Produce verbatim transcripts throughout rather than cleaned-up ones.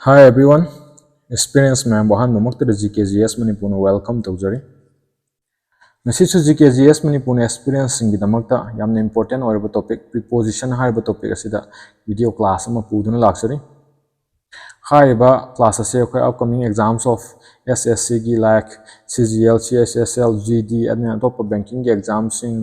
Hi everyone, experience ꯃꯌꯥꯝꯕꯨ ꯑꯍꯥꯟꯕꯃꯛꯇꯗ G K G S ꯃꯅꯤꯄꯨꯔꯅ welcome ꯇꯧꯖꯔꯤ꯫ ꯉꯁꯤꯁꯨ G K G S ꯃꯅꯤꯄꯨꯔꯅ experienceꯁꯤꯡꯒꯤꯗꯃꯛꯇ ꯌꯥꯝꯅ important ꯑꯣꯏꯔꯕ topic preposition ꯍꯥꯏꯔꯤꯕ topic ꯑꯁꯤꯗ video class ꯑꯃ ꯄꯨꯗꯨꯅ ꯂꯥꯛꯆꯔꯤ꯫ ꯍꯥꯏꯔꯤꯕ class ꯑꯁꯤ ꯑꯩꯈꯣꯏ upcoming exams of S S Cꯒꯤ like C G L, C H S L, G D ꯑꯗꯨꯅ ꯑꯇꯣꯞꯄ bankingꯒꯤ examꯁꯤꯡ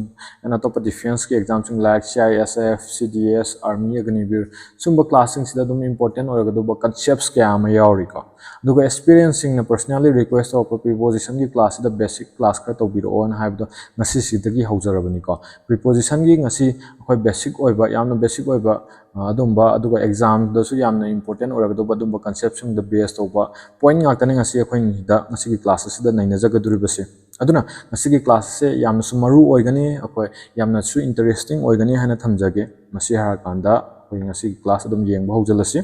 and ꯑꯇꯣꯞꯄ defenceꯀꯤ examꯁꯤꯡ like C I S F, C D S, Army, Agniveer ꯁꯨꯝꯕ classꯁꯤꯡꯁꯤꯗ ꯑꯗꯨꯝ important ꯑꯣꯏꯔꯒꯗꯧꯕ concepts ꯀꯌꯥ ꯑꯃ ꯌꯥꯎꯔꯤꯀꯣ꯫ ꯑꯗꯨꯒ experienceꯁꯤꯡꯅ personally request ꯇꯧꯔꯛꯄ prepositionꯒꯤ classꯁꯤꯗ basic class ꯈꯔ ꯇꯧꯕꯤꯔꯛꯑꯣꯅ ꯍꯥꯏꯕꯗꯣ ꯉꯁꯤꯁꯤꯗꯒꯤ ꯍꯧꯖꯔꯕꯅꯤꯀꯣ꯫ Prepositionꯒꯤ ꯉꯁꯤ ꯑꯩꯈꯣꯏ basic ꯑꯣꯏꯕ, ꯌꯥꯝꯅ basic ꯑꯣꯏꯕ ꯑ, ꯑꯗꯨꯝꯕ, ꯑꯗꯨꯒ examꯗꯁꯨ ꯌꯥꯝꯅ important ꯑꯣꯏꯔꯒꯗꯧꯕ ꯑꯗꯨꯝꯕ conceptꯁꯤꯡꯗ base ꯇꯧꯕ point ꯉꯥꯛꯇꯅꯤ ꯉꯁꯤ ꯑꯩꯈꯣꯏꯅ ꯉꯁꯤꯒꯤ class ꯑꯁꯤꯗ ꯅꯩꯅꯖꯒꯗꯧꯔꯤꯕꯁꯦ꯫ ꯑꯗꯨꯅ ꯉꯁꯤꯒꯤ class ꯑꯁꯦ ꯌꯥꯝꯅꯁꯨ ꯃꯔꯨ ꯑꯣꯏꯒꯅꯤ, ꯑꯩꯈꯣꯏ ꯌꯥꯝꯅꯁꯨ interesting ꯑꯣꯏꯒꯅꯤ ꯍꯥꯏꯅ ꯊꯝꯖꯒꯦ꯫ ꯃꯁꯤ ꯍꯥꯏꯔꯀꯥꯟꯗ ꯑꯩꯈꯣꯏ ꯉꯁꯤꯒꯤ class ꯑꯗꯨꯝ ꯌꯦꯡꯕ ꯍꯧꯖꯤꯜꯂꯁꯤ꯫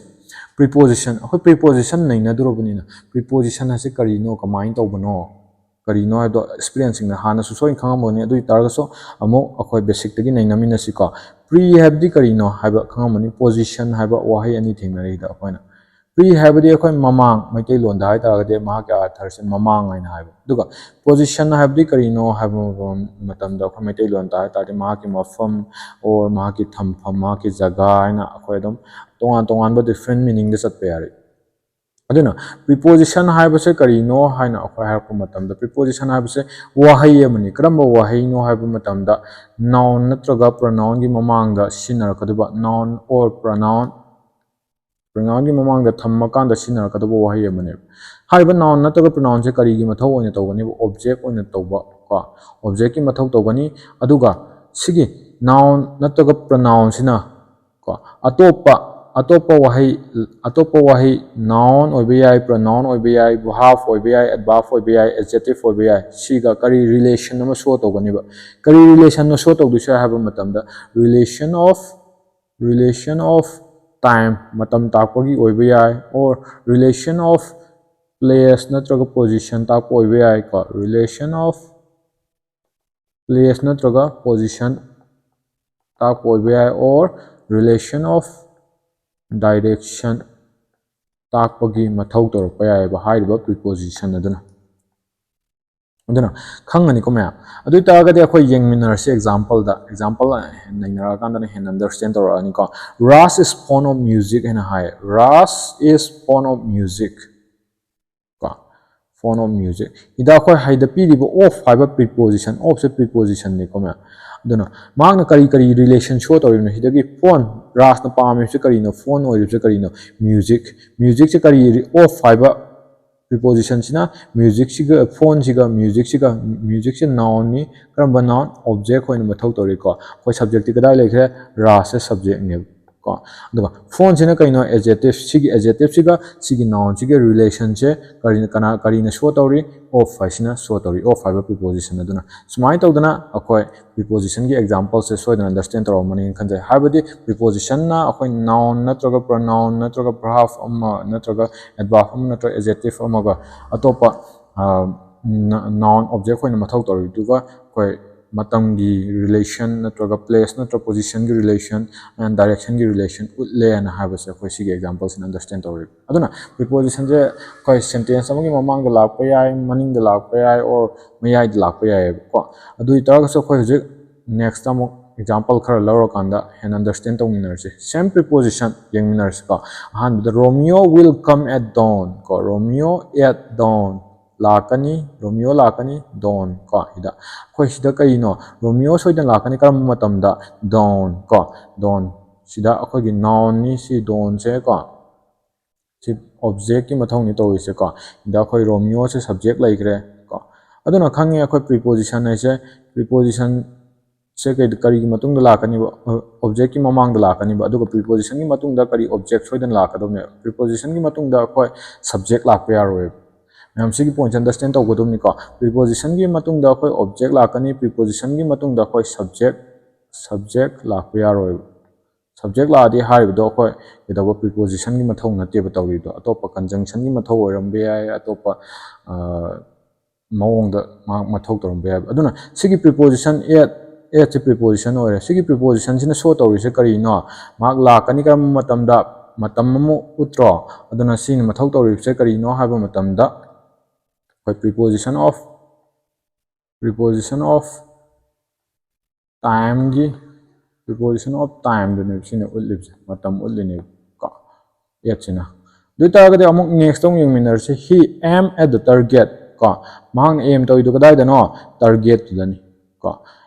Preposition, ꯑꯩꯈꯣꯏ preposition ꯅꯩꯅꯗꯣꯔꯕꯅꯤꯅ preposition ꯑꯁꯤ ꯀꯔꯤꯅꯣ, ꯀꯃꯥꯏꯅ ꯇꯧꯕꯅꯣ, ꯀꯔꯤꯅꯣ ꯍꯥꯏꯕꯗꯣ experienceꯁꯤꯡꯅ ꯍꯥꯟꯅꯁꯨ ꯁꯣꯏꯅ ꯈꯪꯉꯝꯒꯅꯤ꯫ ꯑꯗꯨ ꯑꯣꯏ ꯇꯥꯔꯒꯁꯨ ꯑꯃꯨꯛ ꯑꯩꯈꯣꯏ basicꯇꯒꯤ ꯅꯩꯅꯃꯤꯟꯅꯁꯤꯀꯣ꯫ Pre ꯍꯥꯏꯕꯗꯤ ꯀꯔꯤꯅꯣ ꯍꯥꯏꯕ ꯈꯪꯉꯝꯃꯅꯤ꯫ Position ꯍꯥꯏꯕ ꯋꯥꯍꯩ ꯑꯅꯤ ꯊꯦꯡꯅꯔꯤꯗ ꯑꯩꯈꯣꯏꯅ꯫ Pre ꯍꯥꯏꯕꯗꯤ ꯑꯩꯈꯣꯏ ꯃꯃꯥꯡ, ꯃꯩꯇꯩꯂꯣꯟꯗ ꯍꯥꯏ ꯇꯥꯔꯒꯗꯤ ꯃꯍꯥꯛꯀꯤ ꯑꯥꯔꯊꯁꯦ ꯃꯃꯥꯡ ꯍꯥꯏꯅ ꯍꯥꯏꯕ꯫ ꯑꯗꯨꯒ position ꯍꯥꯏꯕꯗꯤ ꯀꯔꯤꯅꯣ ꯍꯥꯏꯕ ꯃꯇꯝꯗ ꯑꯩꯈꯣꯏ ꯃꯩꯇꯩꯂꯣꯟꯗ ꯍꯥꯏ ꯇꯥꯔꯗꯤ ꯃꯍꯥꯛꯀꯤ ꯃꯐꯝ or ꯃꯍꯥꯛꯀꯤ ꯊꯝꯐꯝ, ꯃꯍꯥꯛꯀꯤ ꯖꯒꯥ ꯍꯥꯏꯅ ꯑꯩꯈꯣꯏ ꯑꯗꯨꯝ ꯇꯣꯉꯥꯟ ꯇꯣꯉꯥꯟꯕ different meaningꯗ ꯆꯠꯄ ꯌꯥꯔꯦ꯫ ꯑꯗꯨꯅ preposition ꯍꯥꯏꯕꯁꯦ ꯀꯔꯤꯅꯣ ꯍꯥꯏꯅ ꯑꯩꯈꯣꯏ ꯍꯥꯏꯔꯛꯄ ꯃꯇꯝꯗ, preposition ꯍꯥꯏꯕꯁꯦ ꯋꯥꯍꯩ ꯑꯃꯅꯤ꯫ ꯀꯔꯝꯕ ꯋꯥꯍꯩꯅꯣ ꯍꯥꯏꯕ ꯃꯇꯝꯗ, noun ꯅꯠꯇ꯭ꯔꯒ pronounꯒꯤ ꯃꯃꯥꯡꯗ ꯁꯤꯖꯤꯟꯅꯔꯛꯀꯗꯕ, noun or pronoun, pronounꯒꯤ ꯃꯃꯥꯡꯗ ꯊꯝꯃꯀꯥꯟꯗ ꯁꯤꯖꯤꯟꯅꯔꯛꯀꯗꯕ ꯋꯥꯍꯩ ꯑꯃꯅꯦꯕ꯫ ꯍꯥꯏꯔꯤꯕ noun ꯅꯠꯇ꯭ꯔꯒ pronounꯁꯦ ꯀꯔꯤꯒꯤ ꯃꯊꯧ ꯑꯣꯏꯅ ꯇꯧꯒꯅꯦꯕ? Object ꯑꯣꯏꯅ ꯇꯧꯕ ꯀꯣ, objectꯀꯤ ꯃꯊꯧ ꯇꯧꯒꯅꯤ꯫ ꯑꯗꯨꯒ ꯁꯤꯒꯤ noun ꯅꯠꯇ꯭ꯔꯒ pronounꯁꯤꯅ ꯀꯣ, ꯑꯇꯣꯞꯄ, ꯑꯇꯣꯞꯄ ꯋꯥꯍꯩ, ꯑꯇꯣꯞꯄ ꯋꯥꯍꯩ, noun ꯑꯣꯏꯕ ꯌꯥꯏ, pronoun ꯑꯣꯏꯕ ꯌꯥꯏ, verb ꯑꯣꯏꯕ ꯌꯥꯏ, adverb ꯑꯣꯏꯕ ꯌꯥꯏ, adjective ꯑꯣꯏꯕ ꯌꯥꯏ, ꯁꯤꯒ ꯀꯔꯤ relation ꯑꯃ show ꯇꯧꯒꯅꯦꯕ? ꯀꯔꯤ relationꯅꯣ show ꯇꯧꯗꯣꯏꯁꯦ ꯍꯥꯏꯕ ꯃꯇꯝꯗ, relation of, relation of time, ꯃꯇꯝ ꯇꯥꯛꯄꯒꯤ ꯑꯣꯏꯕ ꯌꯥꯏ, or relation of place ꯅꯠꯇ꯭ꯔꯒ position ꯇꯥꯛꯄ ꯑꯣꯏꯕ ꯌꯥꯏꯀꯣ꯫ Relation of place ꯅꯠꯇ꯭ꯔꯒ position ꯇꯥꯛꯄ ꯑꯣꯏꯕ ꯌꯥꯏ, or relation of direction ꯇꯥꯛꯄꯒꯤ ꯃꯊꯧ ꯇꯧꯔꯛꯄ ꯌꯥꯏꯑꯕ ꯍꯥꯏꯔꯤꯕ preposition ꯑꯗꯨꯅ꯫ ꯑꯗꯨꯅ ꯈꯪꯒꯅꯤꯀꯣ ꯃꯌꯥꯝ꯫ ꯑꯗꯨ ꯑꯣꯏꯇꯥꯔꯒꯗꯤ ꯑꯩꯈꯣꯏ ꯌꯦꯡꯃꯤꯟꯅꯔꯁꯤ exampleꯗ, example ꯅꯩꯅꯔꯛꯑꯀꯥꯟꯗꯅ ꯍꯦꯟꯅ understand ꯇꯧꯔꯛꯑꯅꯤꯀꯣ꯫ Raj is fond of music ꯍꯥꯏꯅ ꯍꯥꯏ꯫ Raj is fond of music ꯀꯣ, fond of music꯫ ꯁꯤꯗ ꯑꯩꯈꯣꯏ ꯍꯥꯏꯗ ꯄꯤꯔꯤꯕ of ꯍꯥꯏꯕ preposition, ofꯁꯦ prepositionꯅꯤꯀꯣ ꯃꯌꯥꯝ꯫ ꯑꯗꯨꯅ ꯃꯍꯥꯛꯅ ꯀꯔꯤ ꯀꯔꯤ relation show ꯇꯧꯔꯤꯕꯅꯣ? ꯁꯤꯗꯒꯤ fond, ꯔꯥꯖꯅ ꯄꯥꯝꯃꯤꯕꯁꯤ ꯀꯔꯤꯅꯣ? Fond ꯑꯣꯏꯔꯤꯕꯁꯤ ꯀꯔꯤꯅꯣ? Music꯫ Musicꯁꯦ ꯀꯔꯤ? Of ꯍꯥꯏꯕ prepositionꯁꯤꯅ musicꯁꯤꯒ, fondꯁꯤꯒ musicꯁꯤꯒ, musicꯁꯦ nounꯅꯤ꯫ ꯀꯔꯝꯕ noun? Object ꯑꯣꯏꯅ ꯃꯊꯧ ꯇꯧꯔꯤꯀꯣ꯫ ꯑꯩꯈꯣꯏ subjectꯇꯤ ꯀꯗꯥꯏ ꯂꯩꯈ꯭ꯔꯦ? ꯔꯥꯖꯁꯦ subjectꯅꯦꯕ ꯀꯣ꯫ ꯑꯗꯨꯒ fondꯁꯤꯅ ꯀꯩꯅꯣ? Adjective꯫ ꯁꯤꯒꯤ adjectiveꯁꯤꯒ ꯁꯤꯒꯤ nounꯁꯤꯒꯤ relationꯁꯦ ꯀꯔꯤꯅ, ꯀꯅꯥ, ꯀꯔꯤꯅ show ꯇꯧꯔꯤ? Of ꯍꯥꯏꯁꯤꯅ show ꯇꯧꯔꯤ, of ꯍꯥꯏꯕ preposition ꯑꯗꯨꯅ꯫ ꯁꯨꯃꯥꯏꯅ ꯇꯧꯗꯅ ꯑꯩꯈꯣꯏ prepositionꯒꯤ exampleꯁꯦ ꯁꯣꯏꯗꯅ understand ꯇꯧꯔꯝꯃꯅꯤꯅ ꯈꯟꯖꯩ꯫ ꯍꯥꯏꯕꯗꯤ prepositionꯅ ꯑꯩꯈꯣꯏ noun ꯅꯠꯇ꯭ꯔꯒ pronoun ꯅꯠꯇ꯭ꯔꯒ verb ꯑꯃ ꯅꯠꯇ꯭ꯔꯒ adverb ꯑꯃ ꯅꯠꯇ꯭ꯔꯒ adjective ꯑꯃꯒ ꯑꯇꯣꯞꯄ, ꯑ, ꯅ-, noun object ꯑꯣꯏꯅ ꯃꯊꯧ ꯇꯧꯔꯤꯗꯨꯒ ꯑꯩꯈꯣꯏ ꯃꯇꯝꯒꯤ relation ꯅꯠꯇ꯭ꯔꯒ place ꯅꯠꯇ꯭ꯔꯒ positionꯒꯤ relation and directionꯒꯤ relation ꯎꯠꯂꯦꯅ ꯍꯥꯏꯕꯁꯦ ꯑꯩꯈꯣꯏ ꯁꯤꯒꯤ exampleꯁꯤꯅ understand ꯇꯧꯔꯤꯕ꯫ ꯑꯗꯨꯅ prepositionꯁꯦ ꯑꯩꯈꯣꯏ sentence ꯑꯃꯒꯤ ꯃꯃꯥꯡꯗ ꯂꯥꯛꯄ ꯌꯥꯏ, ꯃꯅꯤꯡꯗ ꯂꯥꯛꯄ ꯌꯥꯏ, or ꯃꯌꯥꯏꯗ ꯂꯥꯛꯄ ꯌꯥꯏꯑꯕꯀꯣ꯫ ꯑꯗꯨ ꯑꯣꯏꯇꯥꯔꯒꯁꯨ ꯑꯩꯈꯣꯏ ꯍꯧꯖꯤꯛ next ꯑꯃꯨꯛ example ꯈꯔ ꯂꯧꯔꯀꯥꯟꯗ ꯍꯦꯟꯅ understand ꯇꯧꯃꯤꯟꯅꯔꯁꯤ꯫ Same preposition ꯌꯦꯡꯃꯤꯟꯅꯔꯁꯤꯀꯣ꯫ ꯑꯍꯥꯟꯕꯗ Romeo will come at dawn ꯀꯣ, Romeo at dawn ꯂꯥꯛꯀꯅꯤ, Romeo ꯂꯥꯛꯀꯅꯤ, dawn ꯀꯣ꯫ ꯁꯤꯗ ꯑꯩꯈꯣꯏ ꯁꯤꯗ ꯀꯔꯤꯅꯣ? Romeo ꯁꯣꯏꯗꯅ ꯂꯥꯛꯀꯅꯤ꯫ ꯀꯔꯝꯕ ꯃꯇꯝꯗ? Dawn ꯀꯣ, dawn꯫ ꯁꯤꯗ ꯑꯩꯈꯣꯏꯒꯤ nounꯅꯤ ꯁꯤ dawnꯁꯦ ꯀꯣ꯫ ꯁꯤ objectꯀꯤ ꯃꯊꯧꯅꯤ ꯇꯧꯔꯤꯁꯦ ꯀꯣ꯫ ꯁꯤꯗ ꯑꯩꯈꯣꯏ Romeoꯁꯦ subject ꯂꯩꯈ꯭ꯔꯦ ꯀꯣ꯫ ꯑꯗꯨꯅ ꯈꯪꯉꯦ ꯑꯩꯈꯣꯏ preposition ꯍꯥꯏꯁꯦ, prepositionꯁꯦ ꯀꯩ-, ꯀꯔꯤꯒꯤ ꯃꯇꯨꯡꯗ ꯂꯥꯛꯀꯅꯤꯕ? Objectꯀꯤ ꯃꯃꯥꯡꯗ ꯂꯥꯛꯀꯅꯤꯕ꯫ ꯑꯗꯨꯒ prepositionꯒꯤ ꯃꯇꯨꯡꯗ ꯀꯔꯤ? Object ꯁꯣꯏꯗꯅ ꯂꯥꯛꯀꯗꯕꯅꯦꯕ꯫ Prepositionꯒꯤ ꯃꯇꯨꯡꯗ ꯑꯩꯈꯣꯏ subject ꯂꯥꯛꯄ ꯌꯥꯔꯣꯏꯕ꯫ ꯃꯌꯥꯝ ꯁꯤꯒꯤ pointꯁꯦ understand ꯇꯧꯒꯗꯕꯅꯤꯀꯣ꯫ Prepositionꯒꯤ ꯃꯇꯨꯡꯗ ꯑꯩꯈꯣꯏ object ꯂꯥꯛꯀꯅꯤ, prepositionꯒꯤ ꯃꯇꯨꯡꯗ ꯑꯩꯈꯣꯏ subject, subject ꯂꯥꯛꯄ ꯌꯥꯔꯣꯏꯕ꯫ Subject ꯂꯥꯛꯑꯗꯤ ꯍꯥꯏꯔꯤꯕꯗꯣ ꯑꯩꯈꯣꯏ ꯀꯩꯗꯧꯕ? Prepositionꯒꯤ ꯃꯊꯧ ꯅꯠꯇꯦꯕ ꯇꯧꯔꯤꯗꯣ, ꯑꯇꯣꯞꯄ conjunctionꯒꯤ ꯃꯊꯧ ꯑꯣꯏꯔꯝꯕ ꯌꯥꯏ, ꯑꯇꯣꯞꯄ, ꯑ, ꯃꯑꯣꯡꯗ ꯃꯍꯥꯛ ꯃꯊꯧ ꯇꯧꯔꯝꯕ ꯌꯥꯏꯕ꯫ ꯑꯗꯨꯅ ꯁꯤꯒꯤ preposition at, atꯁꯦ preposition ꯑꯣꯏꯔꯦ꯫ ꯁꯤꯒꯤ prepositionꯁꯤꯅ show ꯇꯧꯔꯤꯁꯦ ꯀꯔꯤꯅꯣ? ꯃꯍꯥꯛ ꯂꯥꯛꯀꯅꯤ ꯀꯔꯝꯕ ꯃꯇꯝꯗ? ꯃꯇꯝ ꯑꯃ ꯎꯠꯇ꯭ꯔꯣ? ꯑꯗꯨꯅ ꯁꯤꯅ ꯃꯊꯧ ꯇꯧꯔꯤꯕꯁꯦ ꯀꯔꯤꯅꯣ ꯍꯥꯏꯕ ꯃꯇꯝꯗ, ꯑꯩꯈꯣꯏ preposition of, preposition of timeꯒꯤ, preposition of timeꯗꯨꯅꯦꯕ ꯁꯤꯅ ꯎꯠꯂꯤꯕꯁꯦ, ꯃꯇꯝ ꯎꯠꯂꯤꯅꯦꯕ ꯀꯣ, at ꯁꯤꯅ꯫ ꯑꯗꯨ ꯑꯣꯏꯇꯥꯔꯒꯗꯤ ꯑꯃꯨꯛ next ꯑꯃꯨꯛ ꯌꯦꯡꯃꯤꯟꯅꯔꯁꯤ꯫ He aimed at the target ꯀꯣ, ꯃꯍꯥꯛꯅ aim ꯇꯧꯔꯤꯗꯣ ꯀꯗꯥꯏꯗꯅꯣ? Targetꯇꯨꯗꯅꯤ ꯀꯣ꯫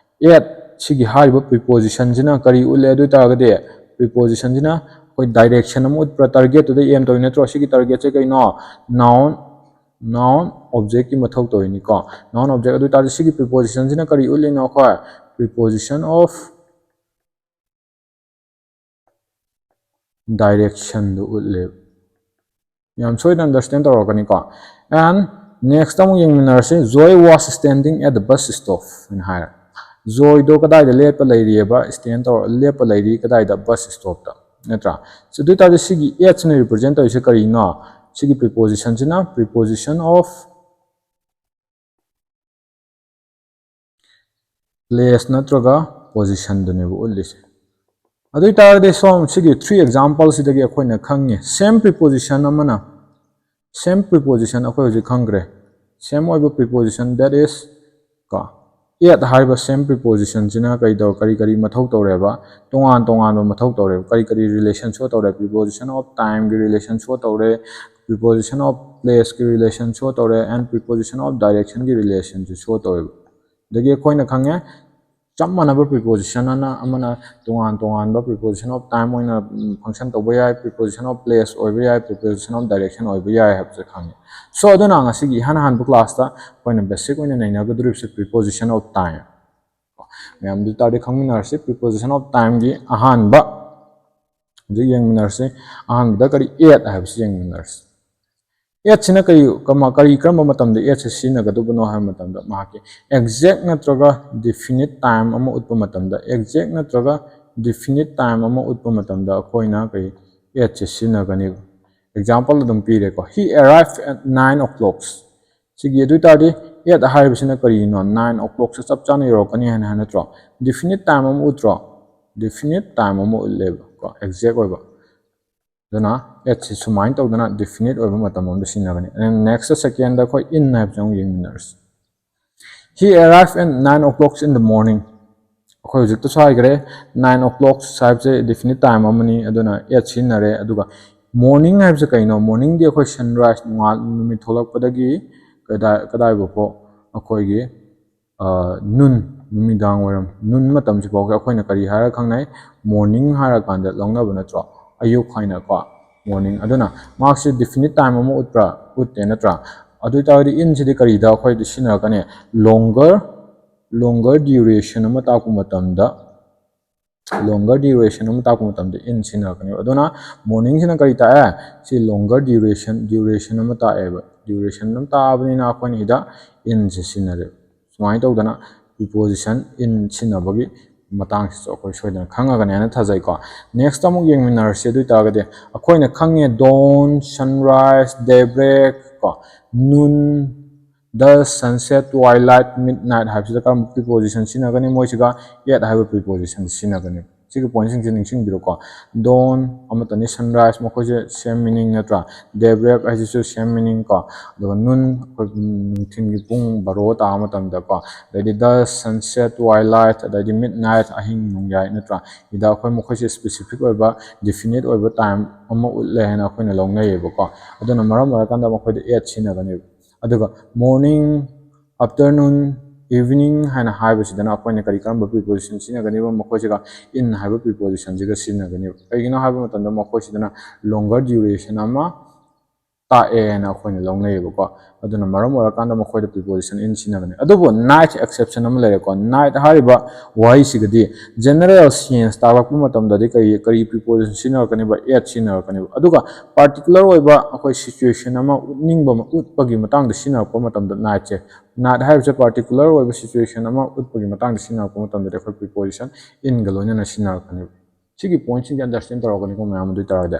At ꯁꯤꯒꯤ ꯍꯥꯏꯔꯤꯕ prepositionꯁꯤꯅ ꯀꯔꯤ ꯎꯠꯂꯦ? ꯑꯗꯨ ꯑꯣꯏꯇꯥꯔꯒꯗꯤ prepositionꯁꯤꯅ ꯑꯩꯈꯣꯏ direction ꯑꯃ ꯎꯠꯄ꯭ꯔꯥ? Targetꯇꯨꯗ aim ꯇꯧꯔꯤ ꯅꯠꯇ꯭ꯔꯣ? ꯁꯤꯒꯤ targetꯁꯦ ꯀꯩꯅꯣ? Noun, noun objectꯀꯤ ꯃꯊꯧ ꯇꯧꯔꯤꯅꯤꯀꯣ꯫ Noun object꯫ ꯑꯗꯨ ꯑꯣꯏꯇꯥꯔꯗꯤ ꯁꯤꯒꯤ prepositionꯁꯤꯅ ꯀꯔꯤ ꯎꯠꯂꯤꯅꯣ? ꯑꯩꯈꯣꯏ preposition of directionꯗꯨ ꯎꯠꯂꯦꯕ꯫ ꯌꯥꯝ ꯁꯣꯏꯗꯅ understand ꯇꯧꯔꯛꯀꯅꯤꯀꯣ꯫ And next ꯑꯃꯨꯛ ꯌꯦꯡꯃꯤꯟꯅꯔꯁꯤ꯫ Joy was standing at the bus stop ꯍꯥꯏꯅ ꯍꯥꯏꯔꯦ꯫ ꯖꯣꯏꯗꯣ ꯀꯗꯥꯏꯗ ꯂꯦꯞꯄ ꯂꯩꯔꯤꯑꯕ? Stand ꯇꯧꯔ ꯂꯦꯞꯄ ꯂꯩꯔꯤ ꯀꯗꯥꯏꯗ? Bus stopꯇ, ꯅꯠꯇ꯭ꯔꯥ? So, ꯑꯗꯨ ꯑꯣꯏꯇꯥꯔꯗꯤ ꯁꯤꯒꯤ atꯁꯤꯅ represent ꯇꯧꯔꯤꯁꯦ ꯀꯔꯤꯅꯣ? ꯁꯤꯒꯤ prepositionꯁꯤꯅ preposition of place ꯅꯠꯇ꯭ꯔꯒ positionꯗꯨꯅꯦꯕ ꯎꯠꯂꯤꯁꯦ꯫ ꯑꯗꯨ ꯑꯣꯏꯇꯥꯔꯒꯗꯤ ꯁꯣꯝ ꯁꯤꯒꯤ three exampleꯁꯤꯗꯒꯤ ꯑꯩꯈꯣꯏꯅ ꯈꯪꯉꯦ, same preposition ꯑꯃꯅ, same preposition ꯑꯩꯈꯣꯏ ꯍꯧꯖꯤꯛ ꯈꯪꯈ꯭ꯔꯦ, same ꯑꯣꯏꯕ preposition, that is ꯀꯣ, at ꯍꯥꯏꯔꯤꯕ same prepositionꯁꯤꯅ ꯀꯔꯤ ꯇꯧ-, ꯀꯔꯤ ꯀꯔꯤ ꯃꯊꯧ ꯇꯧꯔꯦꯕ? ꯇꯣꯉꯥꯟ ꯇꯣꯉꯥꯟꯕ ꯃꯊꯧ ꯇꯧꯔꯦꯕ꯫ ꯀꯔꯤ ꯀꯔꯤ relation show ꯇꯧꯔꯦ? Preposition of timeꯒꯤ relation show ꯇꯧꯔꯦ, preposition of placeꯀꯤ relation show ꯇꯧꯔꯦ, and preposition of directionꯒꯤ relationꯁꯨ show ꯇꯧꯋꯦꯕ꯫ ꯑꯗꯒꯤ ꯑꯩꯈꯣꯏꯅ ꯈꯪꯉꯦ, ꯆꯞ ꯃꯥꯟꯅꯕ preposition ꯑꯃꯅ, ꯑꯃꯅ ꯇꯣꯉꯥꯟ ꯇꯣꯉꯥꯟꯕ preposition of time ꯑꯣꯏꯅ, ꯎꯝ, function ꯇꯧꯕ ꯌꯥꯏ, preposition of place ꯑꯣꯏꯕ ꯌꯥꯏ, preposition of direction ꯑꯣꯏꯕ ꯌꯥꯏ ꯍꯥꯏꯕꯁꯦ ꯈꯪꯉꯦ꯫ So, ꯑꯗꯨꯅ ꯉꯁꯤꯒꯤ ꯏꯍꯥꯟ ꯍꯥꯟꯕ classꯇ ꯑꯩꯈꯣꯏꯅ basic ꯑꯣꯏꯅ ꯅꯩꯅꯒꯗꯧꯔꯤꯕꯁꯦ preposition of time꯫ ꯃꯌꯥꯝ ꯑꯗꯨ ꯇꯥꯔꯗꯤ ꯈꯪꯃꯤꯟꯅꯔꯁꯤ꯫ Preposition of timeꯒꯤ ꯑꯍꯥꯟꯕ ꯍꯧꯖꯤꯛ ꯌꯦꯡꯃꯤꯟꯅꯔꯁꯤ꯫ ꯑꯍꯥꯟꯕꯗ ꯀꯔꯤ? At ꯍꯥꯏꯕꯁꯤ ꯌꯦꯡꯃꯤꯟꯅꯔꯁꯤ꯫ Atꯁꯤꯅ ꯀꯔꯤ, ꯀꯃ-, ꯀꯔꯤ, ꯀꯔꯝꯕ ꯃꯇꯝꯗ atꯁꯦ ꯁꯤꯖꯤꯟꯅꯒꯗꯕꯅꯣ ꯍꯥꯏꯕ ꯃꯇꯝꯗ, ꯃꯍꯥꯛꯀꯤ exact ꯅꯠꯇ꯭ꯔꯒ definite time ꯑꯃ ꯎꯠꯄ ꯃꯇꯝꯗ, exact ꯅꯠꯇ꯭ꯔꯒ definite time ꯑꯃ ꯎꯠꯄ ꯃꯇꯝꯗ ꯑꯩꯈꯣꯏꯅ ꯀꯔꯤ? Atꯁꯦ ꯁꯤꯖꯤꯟꯅꯒꯅꯤ꯫ Example ꯑꯗꯨꯝ ꯄꯤꯔꯦꯀꯣ, "He arrived at nine o'clock"꯫ ꯁꯤꯒꯤ ꯑꯗꯨ ꯑꯣꯏꯇꯥꯔꯗꯤ at ꯍꯥꯏꯔꯤꯕꯁꯤꯅ ꯀꯔꯤꯅꯣ? Nine o'clockꯁꯦ ꯆꯞ ꯆꯥꯅ ꯌꯧꯔꯛꯀꯅꯤ ꯍꯥꯏꯅ ꯍꯥꯏ ꯅꯠꯇ꯭ꯔꯣ? Definite time ꯑꯃ ꯎꯠꯇ꯭ꯔꯣ? Definite time ꯑꯃ ꯎꯠꯂꯦꯕ ꯀꯣ, exact ꯑꯣꯏꯕ꯫ ꯑꯗꯨꯅ ꯑꯦꯠꯁꯤ ꯁꯨꯃꯥꯏꯅ ꯇꯧꯗꯅ ꯗꯤꯐꯤꯅꯤꯠ ꯑꯣꯏꯕ ꯃꯇꯝ ꯑꯃꯗ ꯁꯤꯖꯤꯟꯅꯒꯅꯤ꯫ ꯅꯦꯛꯁꯇ ꯁꯦꯀꯦꯟꯗ ꯑꯩꯈꯣꯏ ꯏꯟ ꯍꯥꯏꯕꯁꯦ ꯑꯃꯨꯛ ꯌꯦꯡꯃꯤꯟꯅꯔꯁꯤ꯫ He arrived at nine o'clock in the morning. ꯑꯩꯈꯣꯏ ꯍꯧꯖꯤꯛꯇꯁꯨ ꯍꯥꯏꯈ꯭ꯔꯦ, ꯅꯥꯏꯟ ꯑꯣ ꯀ꯭ꯂꯣꯛ ꯍꯥꯏꯕꯁꯦ ꯗꯤꯐꯤꯅꯤꯠ ꯇꯥꯏꯝ ꯑꯃꯅꯤ, ꯑꯗꯨꯅ ꯑꯦꯠ ꯁꯤꯖꯤꯟꯅꯔꯦ꯫ ꯑꯗꯨꯒ ꯃꯣꯔꯅꯤꯡ ꯍꯥꯏꯕꯁꯦ ꯀꯩꯅꯣ? ꯃꯣꯔꯅꯤꯡꯗꯤ ꯑꯩꯈꯣꯏ ꯁꯟꯔꯥꯏꯁ, ꯅꯣꯡꯉꯥꯜ ꯅꯨꯃꯤꯠ ꯊꯣꯛꯂꯛꯄꯗꯒꯤ ꯀꯗꯥꯏ ꯀꯗꯥꯏꯐꯥꯎ ꯑꯩꯈꯣꯏꯒꯤ ꯅꯨꯟ, ꯅꯨꯃꯤꯗꯥꯡ ꯋꯥꯏꯔꯝ, ꯅꯨꯟ ꯃꯇꯝꯁꯤꯐꯥꯎꯁꯦ ꯑꯩꯈꯣꯏꯅ ꯀꯔꯤ ꯍꯥꯏꯔꯒ ꯈꯪꯅꯩ? ꯃꯣꯔꯅꯤꯡ ꯍꯥꯏꯔꯀꯥꯟꯗ ꯂꯧꯅꯕ ꯅꯠꯇ꯭ꯔꯣ? ꯑꯌꯨꯛ ꯍꯥꯏꯅꯀꯣ, ꯃꯣꯔꯅꯤꯡ꯫ ꯑꯗꯨꯅ ꯃꯥꯔꯛꯁꯦ ꯗꯤꯐꯤꯅꯤꯠ ꯇꯥꯏꯝ ꯑꯃ ꯎꯠꯄ꯭ꯔꯥ? ꯎꯠꯇꯦ ꯅꯠꯇ꯭ꯔꯥ? ꯑꯗꯨ ꯑꯣꯏꯇꯥꯔꯒꯗꯤ ꯏꯟꯁꯤꯗꯤ ꯀꯔꯤꯗ ꯑꯩꯈꯣꯏꯗ ꯁꯤꯖꯤꯟꯅꯔꯛꯀꯅꯤ? ꯂꯣꯡꯒꯔ ꯂꯣꯡꯒꯔ ꯗ꯭ꯌꯨꯔꯦꯁꯟ ꯑꯃ ꯇꯥꯛꯄ ꯃꯇꯝꯗ, ꯂꯣꯡꯒꯔ ꯗ꯭ꯌꯨꯔꯦꯁꯟ ꯑꯃ ꯇꯥꯛꯄ ꯃꯇꯝꯗ ꯏꯟ ꯁꯤꯖꯤꯟꯅꯔꯛꯀꯅꯦꯕ꯫ ꯑꯗꯨꯅ ꯃꯣꯔꯅꯤꯡꯁꯤꯅ ꯀꯔꯤ ꯇꯥꯛꯑꯦ? ꯁꯤ ꯂꯣꯡꯒꯔ ꯗ꯭ꯌꯨꯔꯦꯁꯟ, ꯗ꯭ꯌꯨꯔꯦꯁꯟ ꯑꯃ ꯇꯥꯛꯑꯦꯕ꯫ ꯗ꯭ꯌꯨꯔꯦꯁꯟ ꯑꯃ ꯇꯥꯛꯑꯕꯅꯤꯅ ꯑꯩꯈꯣꯏꯅ ꯁꯤꯗ ꯏꯟꯁꯦ ꯁꯤꯖꯤꯟꯅꯔꯦ꯫ ꯁꯨꯃꯥꯏꯅ ꯇꯧꯗꯅ ꯄ꯭ꯔꯤꯄꯣꯖꯤꯁꯟ ꯏꯟ ꯁꯤꯖꯤꯟꯅꯕꯒꯤ ꯃꯇꯥꯡꯁꯤꯁꯨ ꯑꯩꯈꯣꯏ ꯁꯣꯏꯗꯅ ꯈꯪꯉꯒꯅꯦꯅ ꯊꯥꯖꯩꯀꯣ꯫ ꯅꯦꯛꯁꯇ ꯑꯃꯨꯛ ꯌꯦꯡꯃꯤꯟꯅꯔꯁꯤ꯫ ꯑꯗꯨ ꯑꯣꯏꯇꯥꯔꯒꯗꯤ ꯑꯩꯈꯣꯏꯅ ꯈꯪꯉꯦ, ꯗꯣꯟ, ꯁꯟꯔꯥꯏꯁ, ꯗꯦꯕ꯭ꯔꯦꯛ ꯀꯣ, ꯅꯨꯟ, ꯗꯁ, ꯁꯟꯁꯦꯠ, ꯇ꯭ꯋꯥꯏꯂꯥꯏꯠ, ꯃꯤꯠ ꯅꯥꯏꯠ ꯍꯥꯏꯕꯁꯤꯗ ꯀꯔꯝꯕ ꯄ꯭ꯔꯤꯄꯣꯖꯤꯁꯟ ꯁꯤꯖꯤꯟꯅꯒꯅꯤ? ꯃꯣꯏꯁꯤꯒ ꯑꯦꯠ ꯍꯥꯏꯕ ꯄ꯭ꯔꯤꯄꯣꯖꯤꯁꯟ ꯁꯤꯖꯤꯟꯅꯒꯅꯤ꯫ ꯁꯤꯒꯤ ꯄꯣꯏꯟꯁꯤꯡꯁꯦ ꯅꯤꯡꯁꯤꯡꯕꯤꯔꯣꯀꯣ꯫ ꯗꯣꯟ ꯑꯃꯇꯅꯤ, ꯁꯟꯔꯥꯏꯁ, ꯃꯈꯣꯏꯁꯦ ꯁꯦꯝ ꯃꯤꯅꯤꯡ ꯅꯠꯇ꯭ꯔꯥ? ꯗꯦꯕ꯭ꯔꯦꯛ ꯍꯥꯏꯁꯤꯁꯨ ꯁꯦꯝ ꯃꯤꯅꯤꯡ ꯀꯣ꯫ ꯑꯗꯨꯒ ꯅꯨꯟ, ꯑꯩꯈꯣꯏ ꯅꯨꯡꯊꯤꯜꯒꯤ ꯄꯨꯡ ꯕꯥꯔꯣ ꯇꯥꯕ ꯃꯇꯝꯗꯀꯣ꯫ ꯑꯗꯩꯗꯤ ꯗꯁ, ꯁꯟꯁꯦꯠ, ꯇ꯭ꯋꯥꯏꯂꯥꯏꯠ, ꯑꯗꯩꯗꯤ ꯃꯤꯠ ꯅꯥꯏꯠ, ꯑꯍꯤꯡ ꯅꯣꯡꯌꯥꯏ ꯅꯠꯇ꯭ꯔꯥ? ꯁꯤꯗ ꯑꯩꯈꯣꯏ ꯃꯈꯣꯏꯁꯦ ꯁ꯭ꯄꯦꯁꯤꯐꯤꯛ ꯑꯣꯏꯕ, ꯗꯤꯐꯤꯅꯤꯠ ꯑꯣꯏꯕ ꯇꯥꯏꯝ ꯑꯃ ꯎꯠꯂꯦ ꯍꯥꯏꯅ ꯑꯩꯈꯣꯏꯅ ꯂꯧꯅꯩꯌꯦꯕꯀꯣ꯫ ꯑꯗꯨꯅ ꯃꯔꯝ ꯑꯣꯏꯔꯀꯥꯟꯗ ꯃꯈꯣꯏꯗ ꯑꯦꯠ ꯁꯤꯖꯤꯟꯅꯒꯅꯦꯕ꯫ ꯑꯗꯨꯒ ꯃꯣꯔꯅꯤꯡ, ꯑꯥꯐꯇꯔꯅꯨꯟ, ꯏꯚꯤꯅꯤꯡ ꯍꯥꯏꯅ ꯍꯥꯏꯕꯁꯤꯗꯅ ꯑꯩꯈꯣꯏꯅ ꯀꯔꯤ, ꯀꯔꯝꯕ ꯄ꯭ꯔꯤꯄꯣꯖꯤꯁꯟ ꯁꯤꯖꯤꯟꯅꯒꯅꯤꯕ? ꯃꯈꯣꯏꯁꯤꯒ ꯏꯟ ꯍꯥꯏꯕ ꯄ꯭ꯔꯤꯄꯣꯖꯤꯁꯟꯁꯤꯒ ꯁꯤꯖꯤꯟꯅꯒꯅꯤꯕ꯫ ꯀꯩꯒꯤꯅꯣ ꯍꯥꯏꯕ ꯃꯇꯝꯗ ꯃꯈꯣꯏꯁꯤꯗꯅ ꯂꯣꯡꯒꯔ ꯗ꯭ꯌꯨꯔꯦꯁꯟ ꯑꯃ ꯇꯥꯛꯑꯦ ꯍꯥꯏꯅ ꯑꯩꯈꯣꯏꯅ ꯂꯧꯅꯩꯌꯦꯕꯀꯣ꯫ ꯑꯗꯨꯅ ꯃꯔꯝ ꯑꯣꯏꯔꯀꯥꯟꯗ ꯃꯈꯣꯏꯗ ꯄ꯭ꯔꯤꯄꯣꯖꯤꯁꯟ ꯏꯟ ꯁꯤꯖꯤꯟꯅꯒꯅꯤ꯫ ꯑꯗꯨꯕꯨ ꯅꯥꯏꯠ ꯑꯦꯛꯁꯦꯞꯁꯟ ꯑꯃ ꯂꯩꯔꯦꯀꯣ꯫ ꯅꯥꯏꯠ ꯍꯥꯏꯔꯤꯕ ꯋꯥꯍꯩꯁꯤꯒꯗꯤ ꯖꯦꯅꯔꯦꯜ ꯁꯦꯟꯁ ꯇꯥꯛꯂꯛꯄ ꯃꯇꯝꯗꯗꯤ ꯀꯔꯤ, ꯀꯔꯤ ꯄ꯭ꯔꯤꯄꯣꯖꯤꯁꯟ ꯁꯤꯖꯤꯟꯅꯔꯛꯀꯅꯤꯕ? ꯑꯦꯠ ꯁꯤꯖꯤꯟꯅꯔꯛꯀꯅꯦꯕ꯫ ꯑꯗꯨꯒ ꯄꯥꯔꯇꯤꯀꯨꯂꯔ ꯑꯣꯏꯕ ꯑꯩꯈꯣꯏ ꯁꯤꯆꯨꯋꯦꯁꯟ ꯑꯃ ꯎꯠꯅꯤꯡꯕ ꯑꯃ ꯎꯠꯄꯒꯤ ꯃꯇꯥꯡꯗ ꯁꯤꯖꯤꯟꯅꯔꯛꯄ ꯃꯇꯝꯗ ꯅꯥꯏꯠꯁꯦ, ꯅꯥꯏꯠ ꯍꯥꯏꯔꯤꯕꯁꯦ ꯄꯥꯔꯇꯤꯀꯨꯂꯔ ꯑꯣꯏꯕ ꯁꯤꯆꯨꯋꯦꯁꯟ ꯑꯃ ꯎꯠꯄꯒꯤ ꯃꯇꯥꯡꯗ ꯁꯤꯖꯤꯟꯅꯔꯛꯄ ꯃꯇꯝꯗꯗꯤ ꯑꯩꯈꯣꯏ ꯄ꯭ꯔꯤꯄꯣꯖꯤꯁꯟ ꯏꯟꯒ ꯂꯣꯏꯅꯅ ꯁꯤꯖꯤꯟꯅꯔꯛꯀꯅꯦꯕ꯫ ꯁꯤꯒꯤ ꯄꯣꯏꯟꯠꯁꯤꯡꯁꯦ ꯑꯟꯗꯔꯁꯇꯦꯟ ꯇꯧꯔꯛꯀꯅꯤꯀꯣ ꯃꯌꯥꯝ꯫ ꯑꯗꯨ ꯑꯣꯏꯇꯥꯔꯒꯗꯤ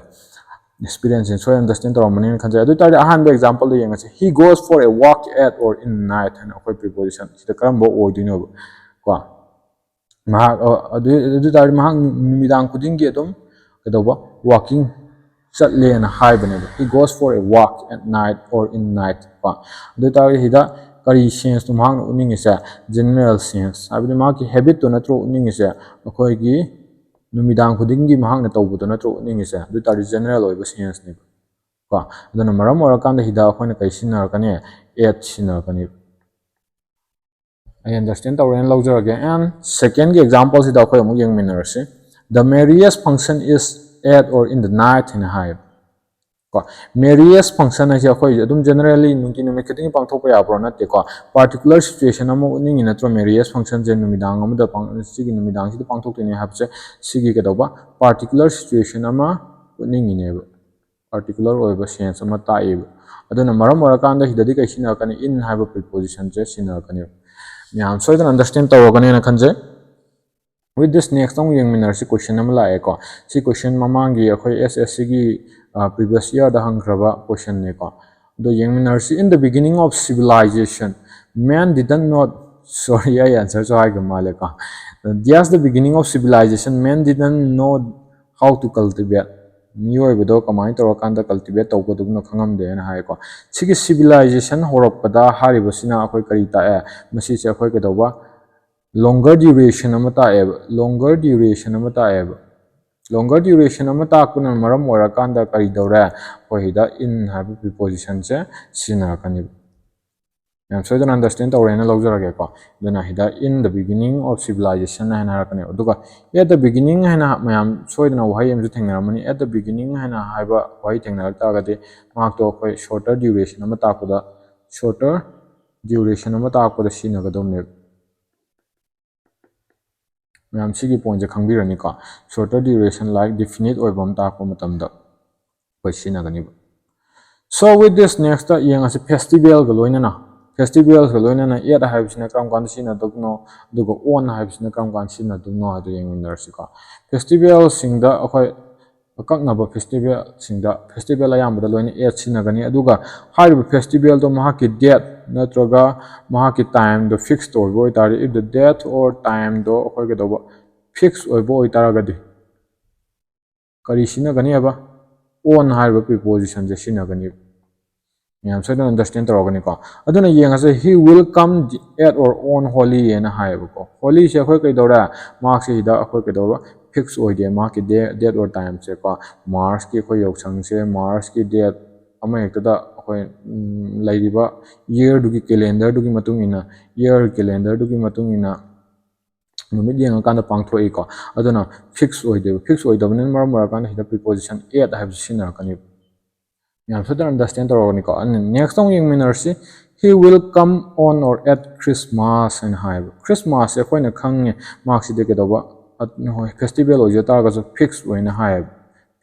ꯑꯦꯛꯁꯄꯤꯔꯤꯌꯦꯟꯁꯁꯦ ꯁꯣꯏ ꯑꯟꯗꯔꯁꯇꯦꯟ ꯇꯧꯔꯝꯃꯅꯤꯅ ꯈꯟꯖꯩ꯫ ꯑꯗꯨ ꯑꯣꯏꯇꯥꯔꯗꯤ ꯑꯍꯥꯟꯕ ꯑꯦꯛꯖꯥꯝꯄꯜꯗ ꯌꯦꯡꯉꯁꯤ꯫ He goes for a walk at or in night ꯍꯥꯏꯅ ꯑꯩꯈꯣꯏ ꯄ꯭ꯔꯤꯄꯣꯖꯤꯁꯟ ꯁꯤꯗ ꯀꯔꯝꯕ ꯑꯣꯏꯗꯣꯏꯅꯣꯕ? ꯀꯣ, ꯃꯍꯥꯛ, ꯑ, ꯑꯗꯨ, ꯑꯗꯨ ꯑꯣꯏꯇꯥꯔꯗꯤ ꯃꯍꯥꯛ ꯅꯨꯃꯤꯗꯥꯡ ꯈꯨꯗꯤꯡꯒꯤ ꯑꯗꯨꯝ ꯀꯩꯗꯧꯕ? ꯋꯥꯛꯀꯤꯡ, ꯆꯠꯂꯦꯅ ꯍꯥꯏꯕꯅꯦꯕ꯫ He goes for a walk at night or in night ꯀꯣ꯫ ꯑꯗꯨ ꯑꯣꯏꯇꯥꯔꯗꯤ ꯁꯤꯗ ꯀꯔꯤ sense ꯅꯣ ꯃꯍꯥꯛꯅ ꯎꯠꯅꯤꯡꯉꯤꯁꯦ? General sense, ꯍꯥꯏꯕꯗꯤ ꯃꯍꯥꯛꯀꯤ habit ꯇꯣ ꯅꯠꯇ꯭ꯔꯣ ꯎꯠꯅꯤꯡꯉꯤꯁꯦ? ꯑꯩꯈꯣꯏꯒꯤ ꯅꯨꯃꯤꯗꯥꯡ ꯈꯨꯗꯤꯡꯒꯤ ꯃꯍꯥꯛꯅ ꯇꯧꯕꯗꯣ ꯅꯠꯇ꯭ꯔꯣ ꯎꯠꯅꯤꯡꯉꯤꯁꯦ? ꯑꯗꯨ ꯑꯣꯏꯇꯥꯔꯗꯤ general ꯑꯣꯏꯕ sense ꯅꯦꯕ ꯀꯣ꯫ ꯑꯗꯨꯅ ꯃꯔꯝ ꯑꯣꯏꯔꯀꯥꯟꯗ ꯁꯤꯗ ꯑꯩꯈꯣꯏꯅ ꯀꯩ ꯁꯤꯖꯤꯟꯅꯔꯛꯀꯅꯤ? At ꯁꯤꯖꯤꯟꯅꯔꯛꯀꯅꯤ꯫ ꯑꯩ understand ꯇꯧꯔꯦꯅ ꯂꯧꯖꯔꯒꯦ꯫ And second ꯒꯤ example ꯁꯤꯗ ꯑꯩꯈꯣꯏ ꯑꯃꯨꯛ ꯌꯦꯡꯃꯤꯟꯅꯔꯁꯤ꯫ The merriest function is at or in the night ꯍꯥꯏꯅ ꯍꯥꯏꯌꯦꯕ ꯀꯣ꯫ Merriest function ꯍꯥꯏꯁꯦ ꯑꯩꯈꯣꯏ ꯑꯗꯨꯝ generally ꯅꯨꯡꯇꯤ ꯅꯨꯃꯤꯠ ꯈꯨꯗꯤꯡꯒꯤ ꯄꯥꯡꯊꯣꯛꯄ ꯌꯥꯕ꯭ꯔꯣ? ꯅꯠꯇꯦꯀꯣ꯫ Particular situation ꯑꯃ ꯎꯠꯅꯤꯡꯉꯤ ꯅꯠꯇ꯭ꯔꯣ merriest function ꯁꯦ? ꯅꯨꯃꯤꯗꯥꯡ ꯑꯃꯗ ꯄꯥꯡ-, ꯁꯤꯒꯤ ꯅꯨꯃꯤꯗꯥꯡꯁꯤꯗ ꯄꯥꯡꯊꯣꯛꯇꯣꯏꯅꯦ ꯍꯥꯏꯕꯁꯦ, ꯁꯤꯒꯤ ꯀꯩꯗꯧꯕ? Particular situation ꯑꯃ ꯎꯠꯅꯤꯡꯉꯤꯅꯦꯕ꯫ Particular ꯑꯣꯏꯕ sense ꯑꯃ ꯇꯥꯛꯏꯕ꯫ ꯑꯗꯨꯅ ꯃꯔꯝ ꯑꯣꯏꯔꯀꯥꯟꯗ ꯁꯤꯗꯗꯤ ꯀꯩ ꯁꯤꯖꯤꯟꯅꯔꯛꯀꯅꯤ? In ꯍꯥꯏꯕ preposition ꯁꯦ ꯁꯤꯖꯤꯟꯅꯔꯛꯀꯅꯦꯕ꯫ ꯃꯌꯥꯝ ꯁꯣꯏꯗꯅ understand ꯇꯧꯔꯛꯀꯅꯦꯅ ꯈꯟꯖꯩ꯫ With this, next ꯑꯃꯨꯛ ꯌꯦꯡꯃꯤꯟꯅꯔꯁꯤ, question ꯑꯃ ꯂꯥꯛꯑꯦꯀꯣ꯫ ꯁꯤ question ꯃꯃꯥꯡꯒꯤ ꯑꯩꯈꯣꯏ S S C ꯒꯤ, ꯑ, previous year ꯗ ꯍꯪꯈ꯭ꯔꯕ question ꯅꯦꯀꯣ꯫ ꯑꯗꯣ ꯌꯦꯡꯃꯤꯟꯅꯔꯁꯤ꯫ In the beginning of civilization, man didn't know, sorry, ꯑꯩ answer ꯁꯨ ꯍꯥꯏꯈ꯭ꯔ ꯃꯥꯜꯂꯦꯀꯣ꯫ Yes, the beginning of civilization, man didn't know how to cultivate. ꯃꯤꯑꯣꯏꯕꯗꯣ ꯀꯃꯥꯏꯅ ꯇꯧꯔꯀꯥꯟꯗ cultivate ꯇꯧꯒꯗꯕꯅꯣ ꯈꯪꯉꯝꯗꯦꯅ ꯍꯥꯏꯀꯣ꯫ ꯁꯤꯒꯤ civilization ꯍꯧꯔꯛꯄꯗ ꯍꯥꯏꯔꯤꯕꯁꯤꯅ ꯑꯩꯈꯣꯏ ꯀꯔꯤ ꯇꯥꯛꯑꯦ? ꯃꯁꯤꯁꯦ ꯑꯩꯈꯣꯏ ꯀꯩꯗꯧꯕ? Longer duration ꯑꯃ ꯇꯥꯛꯑꯦꯕ꯫ Longer duration ꯑꯃ ꯇꯥꯛꯑꯦꯕ꯫ Longer duration ꯑꯃ ꯇꯥꯛꯄꯅ ꯃꯔꯝ ꯑꯣꯏꯔꯀꯥꯟꯗ ꯀꯔꯤ ꯇꯧꯔꯦ? ꯑꯩꯈꯣꯏ ꯁꯤꯗ in ꯍꯥꯏꯕ preposition ꯁꯦ ꯁꯤꯖꯤꯟꯅꯔꯛꯀꯅꯦꯕ꯫ ꯌꯥꯝ ꯁꯣꯏꯗꯅ understand ꯇꯧꯔꯦꯅ ꯂꯧꯖꯔꯒꯦꯀꯣ꯫ ꯑꯗꯨꯅ ꯁꯤꯗ in the beginning of civilization ꯍꯥꯏꯅ ꯍꯥꯏꯔꯛꯀꯅꯦꯕ꯫ ꯑꯗꯨꯒ at the beginning ꯍꯥꯏꯅ ꯃꯌꯥꯝ ꯁꯣꯏꯗꯅ ꯋꯥꯍꯩ ꯑꯃꯁꯨ ꯊꯦꯡꯅꯔꯝꯃꯅꯤ꯫ At the beginning ꯍꯥꯏꯅ ꯍꯥꯏꯕ ꯋꯥꯍꯩ ꯊꯦꯡꯅꯔꯛ ꯇꯥꯔꯒꯗꯤ ꯃꯍꯥꯛꯇꯣ ꯑꯩꯈꯣꯏ shorter duration ꯑꯃ ꯇꯥꯛꯄꯗ, shorter duration ꯑꯃ ꯇꯥꯛꯄꯗ ꯁꯤꯖꯤꯟꯅꯒꯗꯧꯅꯦꯕ꯫ ꯃꯌꯥꯝ ꯁꯤꯒꯤ point ꯁꯦ ꯈꯪꯕꯤꯔꯅꯤꯀꯣ꯫ Shorter duration, like definite ꯑꯣꯏꯕ ꯑꯃ ꯇꯥꯛꯄ ꯃꯇꯝꯗ ꯑꯩꯈꯣꯏ ꯁꯤꯖꯤꯟꯅꯒꯅꯤꯕ꯫ So with this, next ꯌꯦꯡꯉꯁꯤ festival ꯒ ꯂꯣꯏꯅꯅ꯫ Festival ꯒ ꯂꯣꯏꯅꯅ at ꯍꯥꯏꯕꯁꯤꯅ ꯀꯔꯝ ꯀꯥꯟꯗ ꯁꯤꯖꯤꯟꯅꯗꯧꯅꯣ, ꯑꯗꯨꯒ on ꯍꯥꯏꯕꯁꯤꯅ ꯀꯔꯝ ꯀꯥꯟꯗ ꯁꯤꯖꯤꯟꯅꯗꯧꯅꯣ ꯍꯥꯏꯗꯣ ꯌꯦꯡꯃꯤꯟꯅꯔꯁꯤꯀꯣ꯫ Festival ꯁꯤꯡꯗ ꯑꯩꯈꯣꯏ ꯑꯀꯛꯅꯕ festival ꯁꯤꯡꯗ, festival ꯑꯌꯥꯝꯕꯗ ꯂꯣꯏꯅ at ꯁꯤꯖꯤꯟꯅꯒꯅꯤ꯫ ꯑꯗꯨꯒ ꯍꯥꯏꯔꯤꯕ festival ꯗꯣ ꯃꯍꯥꯛꯀꯤ date ꯅꯠꯇ꯭ꯔꯒ ꯃꯍꯥꯛꯀꯤ time ꯗꯣ fixed ꯑꯣꯏꯕ ꯑꯣꯏꯇꯥꯔꯗꯤ, if the date or time ꯗꯣ ꯑꯩꯈꯣꯏ ꯀꯩꯗꯧꯕ, fixed ꯑꯣꯏꯕ ꯑꯣꯏꯇꯥꯔꯒꯗꯤ ꯀꯔꯤ ꯁꯤꯖꯤꯟꯅꯒꯅꯤ ꯍꯥꯏꯕ? on ꯍꯥꯏꯔꯤꯕ prepositionꯁꯦ ꯁꯤꯖꯤꯟꯅꯒꯅꯤ꯫ ꯃꯌꯥꯝ ꯁꯣꯏꯗꯅ understand ꯇꯧꯔꯛꯀꯅꯤꯀꯣ꯫ ꯑꯗꯨꯅ ꯌꯦꯡꯉꯁꯦ, he will come at or on Holi ꯍꯥꯏꯅ ꯍꯥꯏꯌꯦꯕꯀꯣ꯫ Holiꯁꯦ ꯑꯩꯈꯣꯏ ꯀꯩꯗꯧꯔꯦ? ꯃꯍꯥꯛꯁꯦ ꯁꯤꯗ ꯑꯩꯈꯣꯏ ꯀꯩꯗꯧꯕ? Fix ꯑꯣꯏꯗꯦ ꯃꯍꯥꯛꯀꯤ date, date or timeꯁꯦꯀꯣ꯫ Marchꯀꯤ ꯑꯩꯈꯣꯏ ꯌꯥꯎꯁꯪꯁꯦ Marchꯀꯤ date ꯑꯃ ꯍꯦꯛꯇꯗ ꯑꯩꯈꯣꯏ ꯎꯝ, ꯂꯩꯔꯤꯕ yearꯗꯨꯒꯤ calendarꯗꯨꯒꯤ ꯃꯇꯨꯡ ꯏꯟꯅ, year calendarꯗꯨꯒꯤ ꯃꯇꯨꯡ ꯏꯟꯅ ꯅꯨꯃꯤꯠ ꯌꯦꯡꯉꯀꯥꯟꯗ ꯄꯥꯡꯊꯣꯛꯏꯀꯣ꯫ ꯑꯗꯨꯅ fix ꯑꯣꯏꯗꯦꯕ꯫ Fix ꯑꯣꯏꯗꯕꯅꯤꯅ ꯃꯔꯝ ꯑꯣꯏꯔꯀꯥꯟꯗ ꯁꯤꯗ preposition at ꯍꯥꯏꯕꯁꯤ ꯁꯤꯖꯤꯟꯅꯔꯛꯀꯅꯦꯕ꯫ ꯃꯌꯥꯝ ꯁꯣꯏꯗꯅ understand ꯇꯧꯔꯒꯅꯤꯀꯣ꯫ ꯑꯗꯨꯅ next ꯑꯃꯨꯛ ꯌꯦꯡꯃꯤꯟꯅꯔꯁꯤ꯫ He will come on or at Christmas ꯍꯥꯏꯅ ꯍꯥꯏꯌꯦꯕ꯫ Christmasꯁꯦ ꯑꯩꯈꯣꯏꯅ ꯈꯪꯉꯦ ꯃꯍꯥꯛꯁꯤꯗꯤ ꯀꯩꯗꯧꯕ, ꯑꯠ-, ꯍꯣꯏ, festival ꯑꯣꯏꯖ ꯇꯥꯔꯒꯁꯨ fix ꯑꯣꯏꯅ ꯍꯥꯏꯌꯦꯕ꯫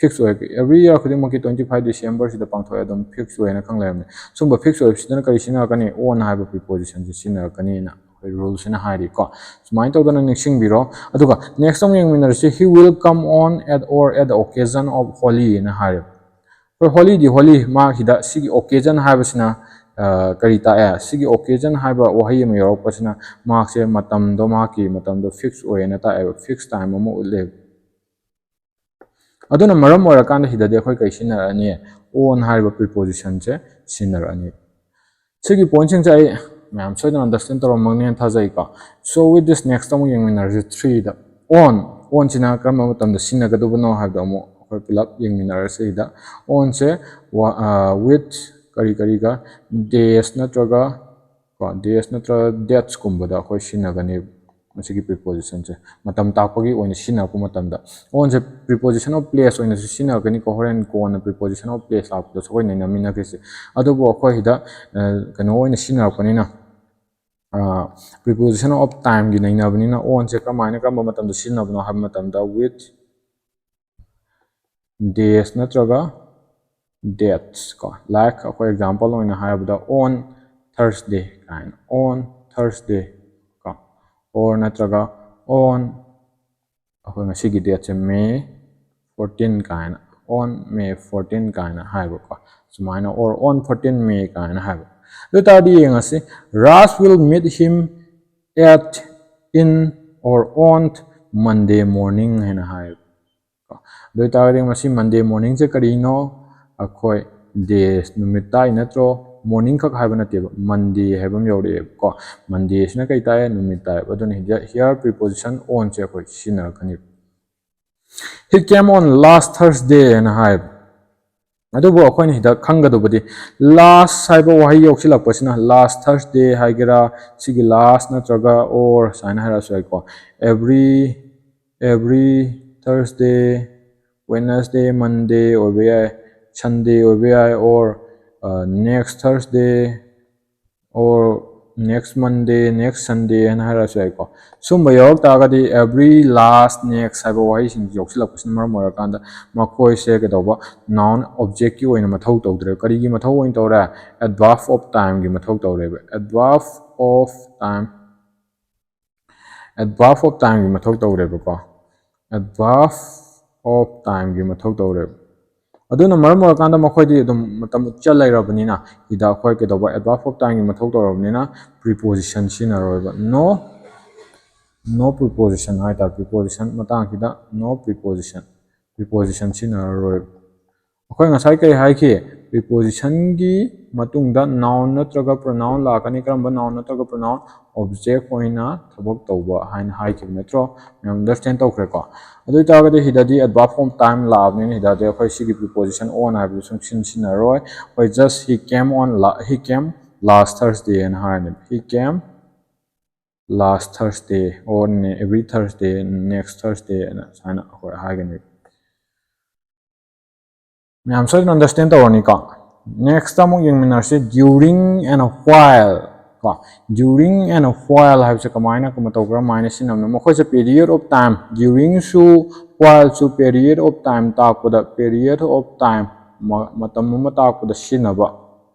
Fix ꯑꯣꯏ, every year ꯈꯨꯗꯤꯡꯃꯛꯀꯤ twenty five Decemberꯁꯤꯗ ꯄꯥꯡꯊꯣꯛꯑꯦ, ꯑꯗꯨꯝ fix ꯑꯣꯏꯅ ꯈꯪ ꯂꯩꯔꯝꯃꯦ꯫ ꯁꯨꯝꯕ fix ꯑꯣꯏꯕꯁꯤꯗꯅ ꯀꯔꯤ ꯁꯤꯖꯤꯟꯅꯔꯛꯀꯅꯤ? On ꯍꯥꯏꯕ prepositionꯁꯦ ꯁꯤꯖꯤꯟꯅꯔꯛꯀꯅꯤꯅ ꯑꯩꯈꯣꯏ ruleꯁꯤꯅ ꯍꯥꯏꯔꯤꯀꯣ꯫ ꯁꯨꯃꯥꯏꯅ ꯇꯧꯗꯅ ꯅꯤꯡꯁꯤꯡꯕꯤꯔꯣ꯫ ꯑꯗꯨꯒ next ꯑꯃꯨꯛ ꯌꯦꯡꯃꯤꯟꯅꯔꯁꯤ꯫ He will come on at or at the occasion of Holi ꯍꯥꯏꯅ ꯍꯥꯏꯔꯦ꯫ ꯑꯩꯈꯣꯏ Holiꯗꯤ Holi, ꯃꯥꯒꯤꯗ ꯁꯤꯒꯤ occasion ꯍꯥꯏꯕꯁꯤꯅ ꯑ, ꯀꯔꯤ ꯇꯥꯛꯑꯦ? ꯁꯤꯒꯤ occasion ꯍꯥꯏꯕ ꯋꯥꯍꯩ ꯑꯃ ꯌꯥꯎꯔꯛꯄꯁꯤꯅ ꯃꯍꯥꯛꯁꯦ ꯃꯇꯝꯗꯣ, ꯃꯍꯥꯛꯀꯤ ꯃꯇꯝꯗꯣ fix ꯑꯣꯏꯌꯦꯅ ꯇꯥꯛꯑꯦꯕ, fix time ꯑꯃ ꯎꯠꯂꯦꯕ꯫ ꯑꯗꯨꯅ ꯃꯔꯝ ꯑꯣꯏꯔꯀꯥꯟꯗ ꯁꯤꯗꯗꯤ ꯑꯩꯈꯣꯏ ꯀꯩ ꯁꯤꯖꯤꯟꯅꯔꯛꯑꯅꯤ? On ꯍꯥꯏꯔꯤꯕ prepositionꯁꯦ ꯁꯤꯖꯤꯟꯅꯔꯛꯑꯅꯤ꯫ ꯁꯤꯒꯤ pointꯁꯤꯡꯁꯦ ꯑꯩ ꯃꯌꯥꯝ ꯁꯣꯏꯗꯅ understand ꯇꯧꯔꯝꯃꯒꯅꯤꯅ ꯊꯥꯖꯩꯀꯣ꯫ So with this, next ꯑꯃꯨꯛ ꯌꯦꯡꯃꯤꯟꯅꯔꯁꯤ threeꯗ꯫ On, onꯁꯤꯅ ꯀꯔꯝꯕ ꯃꯇꯝꯗ ꯁꯤꯖꯤꯟꯅꯒꯗꯕꯅꯣ ꯍꯥꯏꯕꯗꯣ ꯑꯃꯨꯛ ꯑꯩꯈꯣꯏ ꯄꯨꯂꯞ ꯌꯦꯡꯃꯤꯟꯅꯔꯁꯤ ꯁꯤꯗ꯫ Onꯁꯦ ꯋꯥ-, ꯑ, with ꯀꯔꯤ ꯀꯔꯤꯒ, days ꯅꯠꯇ꯭ꯔꯒ ꯀꯣ, days ꯅꯠꯇ꯭ꯔꯒ datesꯀꯨꯝꯕꯗ ꯑꯩꯈꯣꯏ ꯁꯤꯖꯤꯟꯅꯒꯅꯤ꯫ ꯃꯁꯤꯒꯤ prepositionꯁꯦ ꯃꯇꯝ ꯇꯥꯛꯄꯒꯤ ꯑꯣꯏꯅ ꯁꯤꯖꯤꯟꯅꯔꯛꯄ ꯃꯇꯝꯗ, onꯁꯦ preposition of place ꯑꯣꯏꯅꯁꯨ ꯁꯤꯖꯤꯟꯅꯔꯛꯀꯅꯤꯀꯣ꯫ ꯍꯣꯔꯦꯟ ꯀꯣꯟꯅ preposition of place ꯂꯥꯛꯄꯗꯁꯨ ꯑꯩꯈꯣꯏ ꯅꯩꯅꯃꯤꯟꯅꯈꯤꯁꯦ꯫ ꯑꯗꯨꯕꯨ ꯑꯩꯈꯣꯏ ꯁꯤꯗ, ꯑ, ꯀꯩꯅꯣ ꯑꯣꯏꯅ ꯁꯤꯖꯤꯟꯅꯔꯛꯄꯅꯤꯅ, ꯑ, preposition of timeꯒꯤ ꯅꯩꯅꯕꯅꯤꯅ, onꯁꯦ ꯀꯔꯝꯍꯥꯏꯅ, ꯀꯔꯝꯕ ꯃꯇꯝꯗ ꯁꯤꯖꯤꯟꯅꯕꯅꯣ ꯍꯥꯏꯕ ꯃꯇꯝꯗ, with days ꯅꯠꯇ꯭ꯔꯒ dates ꯀꯣ꯫ Like ꯑꯩꯈꯣꯏ example ꯑꯣꯏꯅ ꯍꯥꯏꯔꯕꯗ, on Thursday ꯀꯥꯏꯅ, on Thursday ꯀꯣ, or ꯅꯠꯇ꯭ꯔꯒ on, ꯑꯩꯈꯣꯏ ꯉꯁꯤꯒꯤ dateꯁꯦ May fourteen ꯀꯥꯏꯅ, on May fourteen ꯀꯥꯏꯅ ꯍꯥꯏꯕꯀꯣ꯫ ꯁꯨꯃꯥꯏꯅ, or on fourteen May ꯀꯥꯏꯅ ꯍꯥꯏꯕ꯫ ꯑꯗꯨ ꯇꯥꯔꯗꯤ ꯌꯦꯡꯉꯁꯤ, Raj will meet him at, in or on Monday morning ꯍꯥꯏꯅ ꯍꯥꯏꯌꯦꯕ꯫ ꯀꯣ꯫ ꯑꯗꯨ ꯑꯣꯏꯇꯥꯔꯒꯗꯤ ꯃꯁꯤ Monday morningꯁꯦ ꯀꯔꯤꯅꯣ? ꯑꯩꯈꯣꯏ days, ꯅꯨꯃꯤꯠ ꯇꯥꯛꯏ ꯅꯠꯇ꯭ꯔꯣ? Morning ꯈꯛ ꯍꯥꯏꯕ ꯅꯠꯇꯦꯕ, Monday ꯍꯥꯏꯕ ꯑꯃ ꯌꯥꯎꯔꯛꯑꯦꯕꯀꯣ꯫ Mondayꯁꯤꯅ ꯀꯩ ꯇꯥꯛꯑꯦ? ꯅꯨꯃꯤꯠ ꯇꯥꯛꯑꯦꯕ꯫ ꯑꯗꯨꯅ ꯍꯤꯗ-, here preposition onꯁꯦ ꯑꯩꯈꯣꯏ ꯁꯤꯖꯤꯟꯅꯔꯛꯀꯅꯤ꯫ He came on last Thursday ꯍꯥꯏꯅ ꯍꯥꯏꯕ꯫ ꯑꯗꯨꯕꯨ ꯑꯩꯈꯣꯏꯅ ꯁꯤꯗ ꯈꯪꯒꯗꯧꯕꯗꯤ last ꯍꯥꯏꯕ ꯋꯥꯍꯩ ꯌꯥꯎꯁꯤꯜꯂꯛꯄꯁꯤꯅ, last Thursday ꯍꯥꯏꯒꯦꯔꯥ, ꯁꯤꯒꯤ last ꯅꯠꯇ꯭ꯔꯒ or ꯁꯨꯃꯥꯏꯅ ꯍꯥꯏꯔꯛꯑꯁꯨ ꯌꯥꯏꯀꯣ꯫ Every, every Thursday, Wednesday, Monday ꯑꯣꯏꯕ ꯌꯥꯏ, Sunday ꯑꯣꯏꯕ ꯌꯥꯏ, or next Thursday, or next Monday, next Sunday ꯍꯥꯏꯅ ꯍꯥꯏꯔꯛꯑꯁꯨ ꯌꯥꯏꯀꯣ꯫ ꯁꯨꯝꯕ ꯌꯥꯎꯔꯛ ꯇꯥꯔꯒꯗꯤ every, last, next ꯍꯥꯏꯕ ꯋꯥꯍꯩꯁꯤꯡꯁꯤ ꯌꯥꯎꯁꯤꯜꯂꯛꯄꯁꯤꯅ ꯃꯔꯝ ꯑꯣꯏꯔꯀꯥꯟꯗ ꯃꯈꯣꯏꯁꯦ ꯀꯩꯗꯧꯕ, noun objectꯀꯤ ꯑꯣꯏꯅ ꯃꯊꯧ ꯇꯧꯗ꯭ꯔꯦ꯫ ꯀꯔꯤꯒꯤ ꯃꯊꯧ ꯑꯣꯏꯅ ꯇꯧꯔꯦ? Adverb of timeꯒꯤ ꯃꯊꯧ ꯇꯧꯔꯦꯕ꯫ Adverb of time, adverb of timeꯒꯤ ꯃꯊꯧ ꯇꯧꯔꯦꯕꯀꯣ꯫ Adverb of timeꯒꯤ ꯃꯊꯧ ꯇꯧꯔꯦꯕ꯫ ꯑꯗꯨꯅ ꯃꯔꯝ ꯑꯣꯏꯔꯀꯥꯟꯗ ꯃꯈꯣꯏꯗꯤ ꯑꯗꯨꯝ ꯃꯇꯝ ꯎꯠꯆ ꯂꯩꯔꯕꯅꯤꯅ, ꯁꯤꯗ ꯑꯩꯈꯣꯏ ꯀꯩꯗꯧꯕ, adverb of timeꯒꯤ ꯃꯊꯧ ꯇꯧꯔꯕꯅꯤꯅ preposition ꯁꯤꯖꯤꯟꯅꯔꯣꯏꯕ꯫ No, no preposition ꯍꯥꯏꯇꯥꯔꯦ꯫ Preposition ꯃꯇꯥꯡꯁꯤꯗ no preposition, preposition ꯁꯤꯖꯤꯟꯅꯔꯔꯣꯏꯕ꯫ ꯑꯩꯈꯣꯏ ꯉꯁꯥꯏ ꯀꯔꯤ ꯍꯥꯏꯈꯤ? Prepositionꯒꯤ ꯃꯇꯨꯡꯗ noun ꯅꯠꯇ꯭ꯔꯒ pronoun ꯂꯥꯛꯀꯅꯤ꯫ ꯀꯔꯝꯕ noun ꯅꯠꯇ꯭ꯔꯒ pronoun? Object ꯑꯣꯏꯅ ꯊꯕꯛ ꯇꯧꯕ ꯍꯥꯏꯅ ꯍꯥꯏꯈꯤꯕ ꯅꯠꯇ꯭ꯔꯣ? ꯃꯌꯥꯝ understand ꯇꯧꯈ꯭ꯔꯦꯀꯣ? ꯑꯗꯨ ꯑꯣꯏꯇꯥꯔꯒꯗꯤ ꯁꯤꯗꯗꯤ adverb of time ꯂꯥꯛꯑꯕꯅꯤꯅ ꯁꯤꯗꯗꯤ ꯑꯩꯈꯣꯏ ꯁꯤꯒꯤ preposition on ꯍꯥꯏꯕꯗꯨ ꯁꯨꯡ ꯁꯤꯟ ꯁꯤꯟꯅꯔꯣꯏ꯫ ꯑꯩꯈꯣꯏ just he came on la-, he came last Thursday ꯍꯥꯏꯅ ꯍꯥꯏꯔꯅꯦꯕ꯫ He came last Thursday or ne-, every Thursday, next Thursday ꯍꯥꯏꯅ ꯁꯨꯃꯥꯏꯅ ꯑꯩꯈꯣꯏ ꯍꯥꯏꯒꯅꯦꯕ꯫ ꯃꯌꯥꯝ ꯁꯣꯏꯗꯅ understand ꯇꯧꯔꯅꯤꯀꯣ? Next ꯑꯃꯨꯛ ꯌꯦꯡꯃꯤꯟꯅꯔꯁꯤ, during and while ꯀꯣ꯫ During and while ꯍꯥꯏꯕꯁꯦ ꯀꯃꯥꯏꯅ, ꯀꯃꯥꯏꯅ ꯇꯧꯕ, ꯀꯔꯝꯍꯥꯏꯅ ꯁꯤꯖꯤꯟꯅꯕꯅꯣ? ꯃꯈꯣꯏꯁꯦ period of time, duringꯁꯨ whileꯁꯨ period of time ꯇꯥꯛꯄꯗ, period of time, ꯃ-, ꯃꯇꯝ ꯑꯃ ꯇꯥꯛꯄꯗ ꯁꯤꯖꯤꯟꯅꯕ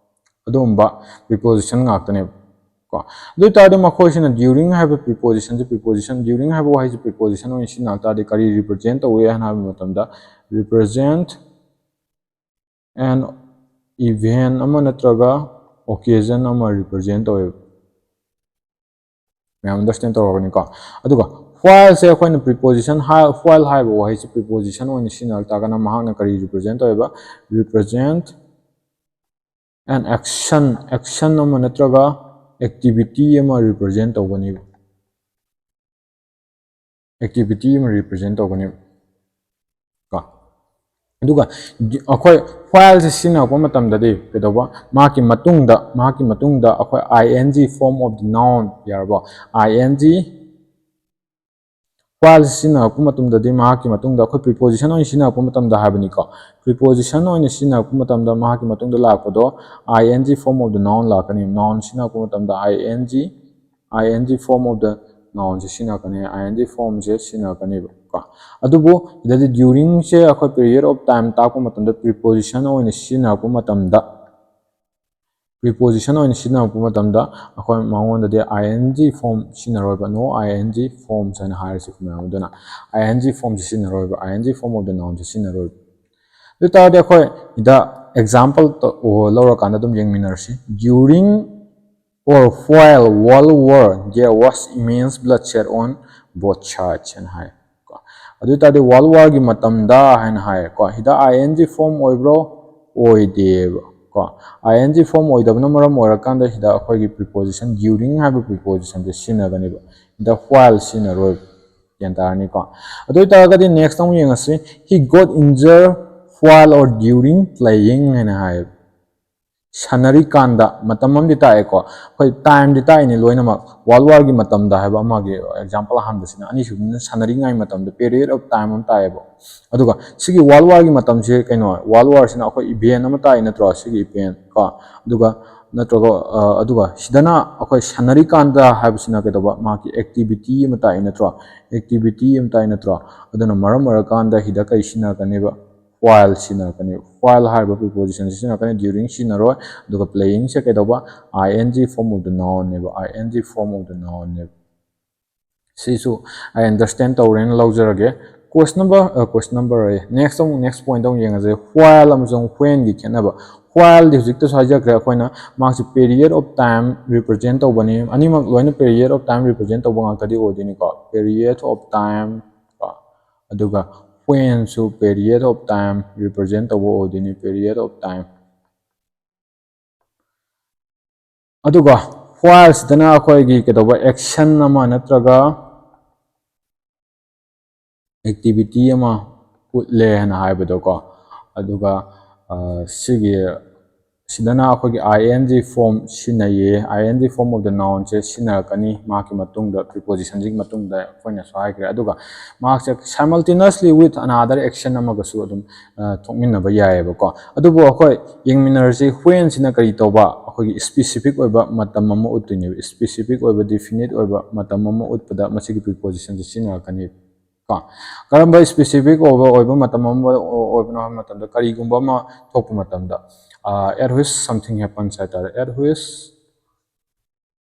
ꯑꯗꯨꯒꯨꯝꯕ preposition ꯉꯥꯛꯇꯅꯦꯕ ꯀꯣ꯫ ꯑꯗꯨ ꯑꯣꯏꯇꯥꯔꯗꯤ ꯃꯈꯣꯏꯁꯤꯅ during ꯍꯥꯏꯕ prepositionꯁꯦ, preposition, during ꯍꯥꯏꯕ ꯋꯥꯍꯩꯁꯦ preposition ꯑꯣꯏꯅ ꯁꯤꯖꯤꯟꯅ ꯇꯥꯔꯗꯤ ꯀꯔꯤ represent ꯇꯧꯏ ꯍꯥꯏꯅ ꯍꯥꯏꯕ ꯃꯇꯝꯗ, represent an event ꯑꯃ ꯅꯠꯇ꯭ꯔꯒ occasion ꯑꯃ represent ꯇꯧꯋꯦꯕ꯫ ꯃꯌꯥꯝ understand ꯇꯧꯔꯒꯅꯤꯀꯣ꯫ ꯑꯗꯨꯒ Whileꯁꯦ ꯑꯩꯈꯣꯏꯅ preposition, while ꯍꯥꯏꯕ ꯋꯥꯍꯩꯁꯦ preposition ꯑꯣꯏꯅ ꯁꯤꯖꯤꯟꯅꯔꯛ ꯇꯥꯔꯒꯅ ꯃꯍꯥꯛꯅ ꯀꯔꯤ represent ꯇꯧꯋꯦꯕ? Represent an action, action ꯑꯃ ꯅꯠꯇ꯭ꯔꯒ activity ꯑꯃ represent ꯇꯧꯒꯅꯦꯕ꯫ Activity ꯑꯃ represent ꯇꯧꯒꯅꯦꯕ ꯀꯣ꯫ ꯑꯗꯨꯒ ꯑꯩꯈꯣꯏ whileꯁꯦ ꯁꯤꯖꯤꯟꯅꯔꯛꯄ ꯃꯇꯝꯗꯗꯤ ꯀꯩꯗꯧꯕ? ꯃꯍꯥꯛꯀꯤ ꯃꯇꯨꯡꯗ, ꯃꯍꯥꯛꯀꯤ ꯃꯇꯨꯡꯗ ꯑꯩꯈꯣꯏ I N G form of the noun, ꯌꯥꯔꯕꯣ? I N G, while ꯁꯤꯖꯤꯟꯅꯔꯛꯄ ꯃꯇꯝꯗꯗꯤ ꯃꯍꯥꯛꯀꯤ ꯃꯇꯨꯡꯗ ꯑꯩꯈꯣꯏ preposition ꯑꯣꯏꯅ ꯁꯤꯖꯤꯟꯅꯔꯛꯄ ꯃꯇꯝꯗ ꯍꯥꯏꯕꯅꯤꯀꯣ꯫ Preposition ꯑꯣꯏꯅ ꯁꯤꯖꯤꯟꯅꯔꯛꯄ ꯃꯇꯝꯗ ꯃꯍꯥꯛꯀꯤ ꯃꯇꯨꯡꯗ ꯂꯥꯛꯄꯗꯣ I N G form of the noun ꯂꯥꯛꯀꯅꯤ꯫ Noun ꯁꯤꯖꯤꯟꯅꯔꯛꯄ ꯃꯇꯝꯗ I N G, I N G form of the nounꯁꯦ ꯁꯤꯖꯤꯟꯅꯔꯛꯀꯅꯤ, I N G formꯁꯦ ꯁꯤꯖꯤꯟꯅꯔꯛꯀꯅꯦꯕ ꯀꯣ꯫ ꯑꯗꯨꯕꯨ ꯁꯤꯗꯗꯤ duringꯁꯦ ꯑꯩꯈꯣꯏ period of time ꯇꯥꯛꯄ ꯃꯇꯝꯗ preposition ꯑꯣꯏꯅ ꯁꯤꯖꯤꯟꯅꯔꯛꯄ ꯃꯇꯝꯗ, preposition ꯑꯣꯏꯅ ꯁꯤꯖꯤꯟꯅꯔꯛꯄ ꯃꯇꯝꯗ ꯑꯩꯈꯣꯏ ꯃꯉꯣꯟꯗꯗꯤ I N G form ꯁꯤꯖꯤꯟꯅꯔꯣꯏꯕ, no I N G forms ꯍꯥꯏꯅ ꯍꯥꯏꯔꯁꯤ ꯃꯌꯥꯝ ꯑꯗꯨꯅ꯫ I N G formꯁꯦ ꯁꯤꯖꯤꯟꯅꯔꯣꯏꯕ, I N G form of the nounꯁꯦ ꯁꯤꯖꯤꯟꯅꯔꯣꯏꯕ꯫ ꯑꯗꯨ ꯑꯣꯏ ꯇꯥꯔꯗꯤ ꯑꯩꯈꯣꯏ ꯁꯤꯗ example ꯇ-, ꯑꯣ, ꯂꯧꯔꯀꯥꯟꯗ ꯑꯗꯨꯝ ꯌꯦꯡꯃꯤꯟꯅꯔꯁꯤ꯫ During or while World War, there was immense bloodshed on both sides ꯍꯥꯏꯅ ꯍꯥꯏ ꯀꯣ꯫ ꯑꯗꯨ ꯑꯣꯏ ꯇꯥꯔꯗꯤ World Warꯒꯤ ꯃꯇꯝꯗ ꯍꯥꯏꯅ ꯍꯥꯏ ꯀꯣ꯫ ꯁꯤꯗ I N G form ꯑꯣꯏꯕ꯭ꯔꯣ? ꯑꯣꯏꯗꯦꯕ ꯀꯣ꯫ I N G form ꯑꯣꯏꯗꯕꯅ ꯃꯔꯝ ꯑꯣꯏꯔꯀꯥꯟꯗ ꯁꯤꯗ ꯑꯩꯈꯣꯏꯒꯤ preposition during ꯍꯥꯏꯕ prepositionꯁꯦ ꯁꯤꯖꯤꯟꯅꯒꯅꯦꯕ꯫ ꯁꯤꯗ while ꯁꯤꯖꯤꯟꯅꯔꯣꯏ꯫ ꯒ꯭ꯌꯥꯟ ꯇꯥꯔꯅꯤꯀꯣ꯫ ꯑꯗꯨ ꯑꯣꯏ ꯇꯥꯔꯒꯗꯤ next ꯑꯃꯨꯛ ꯌꯦꯡꯉꯁꯤ꯫ He got injured while or during playing ꯍꯥꯏꯅ ꯍꯥꯏꯌꯦꯕ꯫ ꯁꯥꯟꯅꯔꯤꯀꯥꯟꯗ ꯃꯇꯝ ꯑꯃꯗꯤ ꯇꯥꯛꯑꯦꯀꯣ꯫ ꯑꯩꯈꯣꯏ timeꯗꯤ ꯇꯥꯛꯏꯅꯦ ꯂꯣꯏꯅꯃꯛ꯫ World Warꯒꯤ ꯃꯇꯝꯗ ꯍꯥꯏꯕ ꯑꯃꯒꯤ example ꯑꯍꯥꯟꯕꯁꯤꯅ, ꯑꯅꯤꯁꯨꯕꯅ ꯁꯥꯟꯅꯔꯤꯉꯩ ꯃꯇꯝꯗ period of time ꯑꯃ ꯇꯥꯛꯑꯦꯕ꯫ ꯑꯗꯨꯒ ꯁꯤꯒꯤ World Warꯒꯤ ꯃꯇꯝꯁꯦ ꯀꯩꯅꯣ, World Warꯁꯤꯅ ꯑꯩꯈꯣꯏ event ꯑꯃ ꯇꯥꯛꯏ ꯅꯠꯇ꯭ꯔꯣ? ꯁꯤꯒꯤ event ꯀꯣ꯫ ꯑꯗꯨꯒ ꯅꯠꯇ꯭ꯔꯒ, ꯑ, ꯑꯗꯨꯒ ꯁꯤꯗꯅ ꯑꯩꯈꯣꯏ ꯁꯥꯟꯅꯔꯤꯀꯥꯟꯗ ꯍꯥꯏꯕꯁꯤꯅ ꯀꯩꯗꯧꯕ? ꯃꯍꯥꯛꯀꯤ activity ꯑꯃ ꯇꯥꯛꯏ ꯅꯠꯇ꯭ꯔꯣ? Activity ꯑꯃ ꯇꯥꯛꯏ ꯅꯠꯇ꯭ꯔꯣ? ꯑꯗꯨꯅ ꯃꯔꯝ ꯑꯣꯏꯔꯀꯥꯟꯗ ꯁꯤꯗ ꯀꯩ ꯁꯤꯖꯤꯟꯅꯔꯛꯀꯅꯦꯕ? While ꯁꯤꯖꯤꯟꯅꯔꯛꯀꯅꯦꯕ꯫ While ꯍꯥꯏꯔꯤꯕ prepositionꯁꯦ ꯁꯤꯖꯤꯟꯅꯔꯛꯀꯅꯤ, during ꯁꯤꯖꯤꯟꯅꯔꯣꯏ꯫ ꯑꯗꯨꯒ playingꯁꯦ ꯀꯩꯗꯧꯕ? I N G form of the nounꯅꯦꯕ, I N G form of the nounꯅꯦꯕ꯫ ꯁꯤꯁꯨ I understand ꯇꯧꯔꯦꯅ ꯂꯧꯖꯔꯒꯦ꯫ Question number, ꯑ, question number ꯑꯌꯦ, next ꯑꯃꯨꯛ, next point ꯑꯃꯨꯛ ꯌꯦꯡꯉꯁꯦ꯫ While ꯑꯃꯁꯨꯡ whenꯒꯤ ꯈꯦꯠꯅꯕ꯫ While ꯗꯤ ꯍꯧꯖꯤꯛꯇꯁꯨ ꯍꯥꯏꯖꯈ꯭ꯔꯦ, ꯑꯩꯈꯣꯏꯅ ꯃꯍꯥꯛꯁꯤ period of time represent ꯇꯧꯕꯅꯤ꯫ ꯑꯅꯤꯃꯛ ꯂꯣꯏꯅ period of time represent ꯇꯧꯕ ꯉꯥꯛꯇꯗꯤ ꯑꯣꯏꯗꯣꯏꯅꯤꯀꯣ꯫ Period of time ꯀꯣ, ꯑꯗꯨꯒ when ꯁꯨ period of time represent ꯇꯧꯕ ꯑꯣꯏꯗꯣꯏꯅꯤ, period of time꯫ ꯑꯗꯨꯒ while ꯁꯤꯗꯅ ꯑꯩꯈꯣꯏꯒꯤ ꯀꯩꯗꯧꯕ, action ꯑꯃ ꯅꯠꯇ꯭ꯔꯒ activity ꯑꯃ ꯎꯠꯂꯦ ꯍꯥꯏꯅ ꯍꯥꯏꯕꯗꯣꯀꯣ꯫ ꯑꯗꯨꯒ ꯁꯤꯒꯤ ꯁꯤꯗꯅ ꯑꯩꯈꯣꯏꯒꯤ I N G form ꯁꯤꯖꯤꯟꯅꯩꯌꯦ꯫ I N G form of the noun ꯁꯦ ꯁꯤꯖꯤꯟꯅꯔꯛꯀꯅꯤ ꯃꯍꯥꯛꯀꯤ ꯃꯇꯨꯡꯗ, preposition ꯁꯤꯒꯤ ꯃꯇꯨꯡꯗ ꯑꯩꯈꯣꯏꯅꯁꯨ ꯍꯥꯏꯈ꯭ꯔꯦ꯫ ꯑꯗꯨꯒ ꯃꯍꯥꯛꯁꯦ simultaneously with another action ꯑꯃꯒꯁꯨ ꯑꯗꯨꯝ ꯊꯣꯛꯃꯤꯟꯅꯕ ꯌꯥꯏꯑꯕꯀꯣ꯫ ꯑꯗꯨꯕꯨ ꯑꯩꯈꯣꯏ ꯌꯦꯡꯃꯤꯟꯅꯔꯁꯤ, when ꯁꯤꯅ ꯀꯔꯤ ꯇꯧꯕ, ꯑꯩꯈꯣꯏꯒꯤ specific ꯑꯣꯏꯕ ꯃꯇꯝ ꯑꯃ ꯎꯠꯇꯣꯏꯅꯦꯕ꯫ Specific ꯑꯣꯏꯕ, definite ꯑꯣꯏꯕ ꯃꯇꯝ ꯑꯃ ꯎꯠꯄꯗ ꯃꯁꯤꯒꯤ preposition ꯁꯦ ꯁꯤꯖꯤꯟꯅꯔꯛꯀꯅꯤ꯫ ꯀꯣ, ꯀꯔꯝꯕ specific ꯑꯣꯏꯕ, ꯑꯣꯏꯕ ꯃꯇꯝ ꯑꯃ ꯑꯣꯏꯕꯅꯣ ꯍꯥꯏꯕ ꯃꯇꯝꯗ, ꯀꯔꯤꯒꯨꯝꯕ ꯑꯃ ꯊꯣꯛꯄ ꯃꯇꯝꯗ, at which something happens ꯍꯥꯏꯇꯥꯔꯦ, at which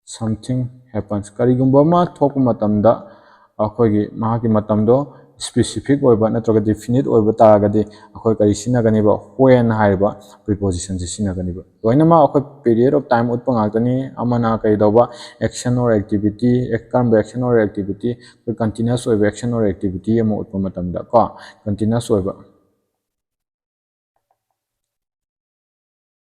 something happens, ꯀꯔꯤꯒꯨꯝꯕ ꯑꯃ ꯊꯣꯛꯄ ꯃꯇꯝꯗ ꯑꯩꯈꯣꯏꯒꯤ ꯃꯍꯥꯛꯀꯤ ꯃꯇꯝꯗꯣ specific ꯑꯣꯏꯕ ꯅꯠꯇ꯭ꯔꯒ definite ꯑꯣꯏꯕ ꯇꯥꯔꯒꯗꯤ ꯑꯩꯈꯣꯏ ꯀꯔꯤ ꯁꯤꯖꯤꯟꯅꯒꯅꯤꯕ? When ꯍꯥꯏꯔꯤꯕ preposition ꯁꯦ ꯁꯤꯖꯤꯟꯅꯒꯅꯤꯕ꯫ ꯂꯣꯏꯅꯃꯛ ꯑꯩꯈꯣꯏ period of time ꯎꯠꯄ ꯉꯥꯛꯇꯅꯤ꯫ ꯑꯃꯅ ꯀꯩꯗꯧꯕ, action or activity, ꯀꯔꯝꯕ action or activity, ꯑꯩꯈꯣꯏ continuous ꯑꯣꯏꯕ action or activity ꯑꯃ ꯎꯠꯄ ꯃꯇꯝꯗ ꯀꯣ, continuous ꯑꯣꯏꯕ꯫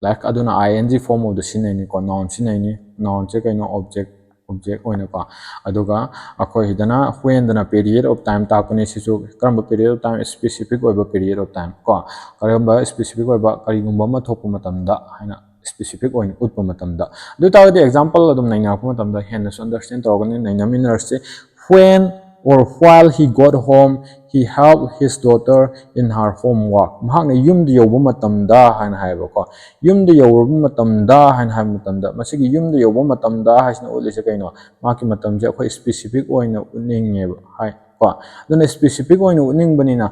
Like ꯑꯗꯨꯅ I N G form of the ꯁꯤꯖꯤꯟꯅꯩꯅꯤꯀꯣ, noun ꯁꯤꯖꯤꯟꯅꯩꯅꯤ꯫ Noun ꯁꯦ ꯀꯩꯅꯣ? Object, object ꯑꯣꯏꯅꯀꯣ꯫ ꯑꯗꯨꯒ ꯑꯩꯈꯣꯏ ꯁꯤꯗꯅ when ꯗꯅ period of time ꯇꯥꯛꯄꯅꯤ꯫ ꯁꯤꯁꯨ ꯀꯔꯝꯕ period of time? Specific ꯑꯣꯏꯕ period of time ꯀꯣ꯫ ꯀꯔꯝꯕ specific ꯑꯣꯏꯕ? ꯀꯔꯤꯒꯨꯝꯕ ꯑꯃ ꯊꯣꯛꯄ ꯃꯇꯝꯗ ꯍꯥꯏꯅ specific ꯑꯣꯏꯅ ꯎꯠꯄ ꯃꯇꯝꯗ꯫ ꯑꯗꯨ ꯑꯣꯏ ꯇꯥꯔꯒꯗꯤ example ꯑꯗꯨꯝ ꯅꯩꯅꯔꯛꯄ ꯃꯇꯝꯗ ꯍꯦꯟꯅꯁꯨ understand ꯇꯧꯔꯒꯅꯤ꯫ ꯅꯩꯅꯃꯤꯟꯅꯔꯁꯤ꯫ When or while he got home, he helped his daughter in her homework. ꯃꯍꯥꯛꯅ ꯌꯨꯝꯗ ꯌꯧꯕ ꯃꯇꯝꯗ ꯍꯥꯏꯅ ꯍꯥꯏꯌꯦꯕꯀꯣ꯫ ꯌꯨꯝꯗ ꯌꯧꯔꯕ ꯃꯇꯝꯗ ꯍꯥꯏꯅ ꯍꯥꯏꯕ ꯃꯇꯝꯗ, ꯃꯁꯤꯒꯤ ꯌꯨꯝꯗ ꯌꯧꯕ ꯃꯇꯝꯗ ꯍꯥꯏꯁꯤꯅ ꯎꯠꯂꯤꯁꯦ ꯀꯩꯅꯣ? ꯃꯍꯥꯛꯀꯤ ꯃꯇꯝꯁꯦ ꯑꯩꯈꯣꯏ specific ꯑꯣꯏꯅ ꯎꯠꯅꯤꯡꯉꯦꯕ ꯍꯥꯏ ꯀꯣ꯫ ꯑꯗꯨꯅ specific ꯑꯣꯏꯅ ꯎꯠꯅꯤꯡꯕꯅꯤꯅ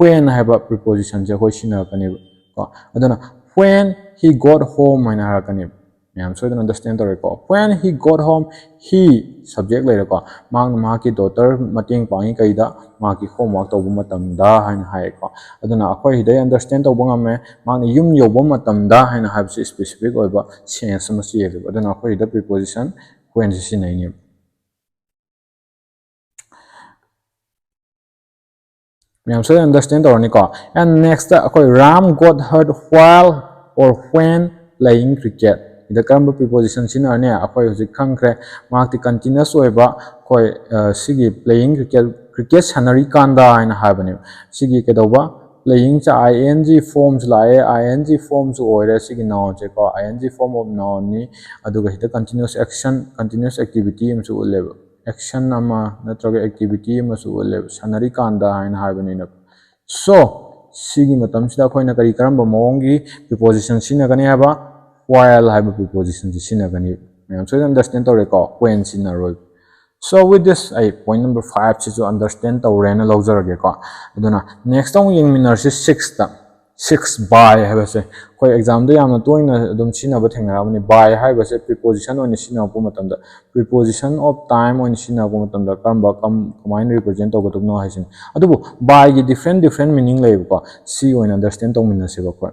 when ꯍꯥꯏꯕ preposition ꯁꯦ ꯑꯩꯈꯣꯏ ꯁꯤꯖꯤꯟꯅꯔꯛꯀꯅꯦꯕ ꯀꯣ꯫ ꯑꯗꯨꯅ when he got home ꯍꯥꯏꯅ ꯍꯥꯏꯔꯛꯀꯅꯦꯕ꯫ ꯃꯌꯥꯝ ꯁꯣꯏꯗꯅ understand ꯇꯧꯔꯦꯀꯣ꯫ When he got home, he subject ꯂꯩꯔꯦꯀꯣ꯫ ꯃꯍꯥꯛꯅ ꯃꯍꯥꯛꯀꯤ daughter ꯃꯇꯦꯡ ꯄꯥꯡꯉꯤ ꯀꯩꯗ? ꯃꯍꯥꯛꯀꯤ homework ꯇꯧꯕ ꯃꯇꯝꯗ ꯍꯥꯏꯅ ꯍꯥꯏꯌꯦꯀꯣ꯫ ꯑꯗꯨꯅ ꯑꯩꯈꯣꯏ ꯁꯤꯗꯩ understand ꯇꯧꯕ ꯉꯝꯃꯦ, ꯃꯍꯥꯛꯅ ꯌꯨꯝ ꯌꯧꯕ ꯃꯇꯝꯗ ꯍꯥꯏꯅ ꯍꯥꯏꯕꯁꯤ specific ꯑꯣꯏꯕ sense ꯑꯃ ꯆꯦꯜꯂꯦꯕ꯫ ꯑꯗꯨꯅ ꯑꯩꯈꯣꯏ ꯁꯤꯗ preposition when ꯁꯤ ꯁꯤꯖꯤꯟꯅꯩꯅꯦꯕ꯫ ꯃꯌꯥꯝ ꯁꯣꯏꯗꯅ understand ꯇꯧꯔꯅꯤꯀꯣ꯫ And next ꯑꯩꯈꯣꯏ Ram got hurt while or when playing cricket꯫ ꯁꯤꯗ ꯀꯔꯝꯕ preposition ꯁꯤꯖꯤꯟꯅꯔꯅꯤ? ꯑꯩꯈꯣꯏ ꯍꯧꯖꯤꯛ ꯈꯪꯈ꯭ꯔꯦ, ꯃꯍꯥꯛꯇꯤ continuous ꯑꯣꯏꯕ, ꯑꯩꯈꯣꯏ, ꯑ, ꯁꯤꯒꯤ playing cricket, cricket ꯁꯥꯟꯅꯔꯤꯀꯥꯟꯗ ꯍꯥꯏꯅ ꯍꯥꯏꯕꯅꯦꯕ꯫ ꯁꯤꯒꯤ ꯀꯩꯗꯧꯕ? Playing say I N G form ꯁꯨ ꯂꯥꯛꯑꯦ, I N G form ꯁꯨ ꯑꯣꯏꯔꯦ ꯁꯤꯒꯤ noun ꯁꯦꯀꯣ, I N G form of noun ꯅꯤ꯫ ꯑꯗꯨꯒ ꯁꯤꯗ continuous action, continuous activity ꯑꯃꯁꯨ ꯎꯠꯂꯦꯕ꯫ Action ꯑꯃ ꯅꯠꯇ꯭ꯔꯒ activity ꯑꯃꯁꯨ ꯎꯠꯂꯦꯕ, ꯁꯥꯟꯅꯔꯤꯀꯥꯟꯗ ꯍꯥꯏꯅ ꯍꯥꯏꯕꯅꯤꯅ꯫ So, ꯁꯤꯒꯤ ꯃꯇꯝꯁꯤꯗ ꯑꯩꯈꯣꯏꯅ ꯀꯔꯤ, ꯀꯔꯝꯕ ꯃꯑꯣꯡꯒꯤ preposition ꯁꯤꯖꯤꯟꯅꯒꯅꯤ ꯍꯥꯏꯕ? While ꯍꯥꯏꯕ preposition ꯁꯤ ꯁꯤꯖꯤꯟꯅꯒꯅꯤ꯫ ꯃꯌꯥꯝ ꯁꯣꯏꯗꯅ understand ꯇꯧꯔꯦꯀꯣ, when ꯁꯤꯖꯤꯟꯅꯔꯣꯏ꯫ So with this, ꯑꯩ point number five ꯁꯤꯁꯨ understand ꯇꯧꯔꯦꯅ ꯂꯧꯖꯔꯒꯦꯀꯣ꯫ ꯑꯗꯨꯅ next ꯑꯃꯨꯛ ꯌꯦꯡꯃꯤꯟꯅꯔꯁꯤ six ꯇ꯫ Six, by ꯍꯥꯏꯕꯁꯦ ꯑꯩꯈꯣꯏ exam ꯗ ꯌꯥꯝꯅ ꯇꯣꯏꯅ ꯑꯗꯨꯝ ꯁꯤꯖꯤꯟꯅꯕ ꯊꯦꯡꯅꯔꯛꯑꯕꯅꯤ꯫ By ꯍꯥꯏꯕꯁꯦ preposition ꯑꯣꯏꯅ ꯁꯤꯖꯤꯟꯅꯔꯛꯄ ꯃꯇꯝꯗ, preposition of time ꯑꯣꯏꯅ ꯁꯤꯖꯤꯟꯅꯔꯛꯄ ꯃꯇꯝꯗ ꯀꯔꯝꯕ, ꯀꯝ-, ꯀꯃꯥꯏꯅ represent ꯇꯧꯒꯗꯕꯅꯣ ꯍꯥꯏꯁꯤꯅꯤ꯫ ꯑꯗꯨꯕꯨ by ꯒꯤ different different meaning ꯂꯩꯌꯦꯕꯀꯣ, ꯁꯤ ꯑꯣꯏꯅ understand ꯇꯧꯃꯤꯟꯅꯁꯦꯕ ꯑꯩꯈꯣꯏ꯫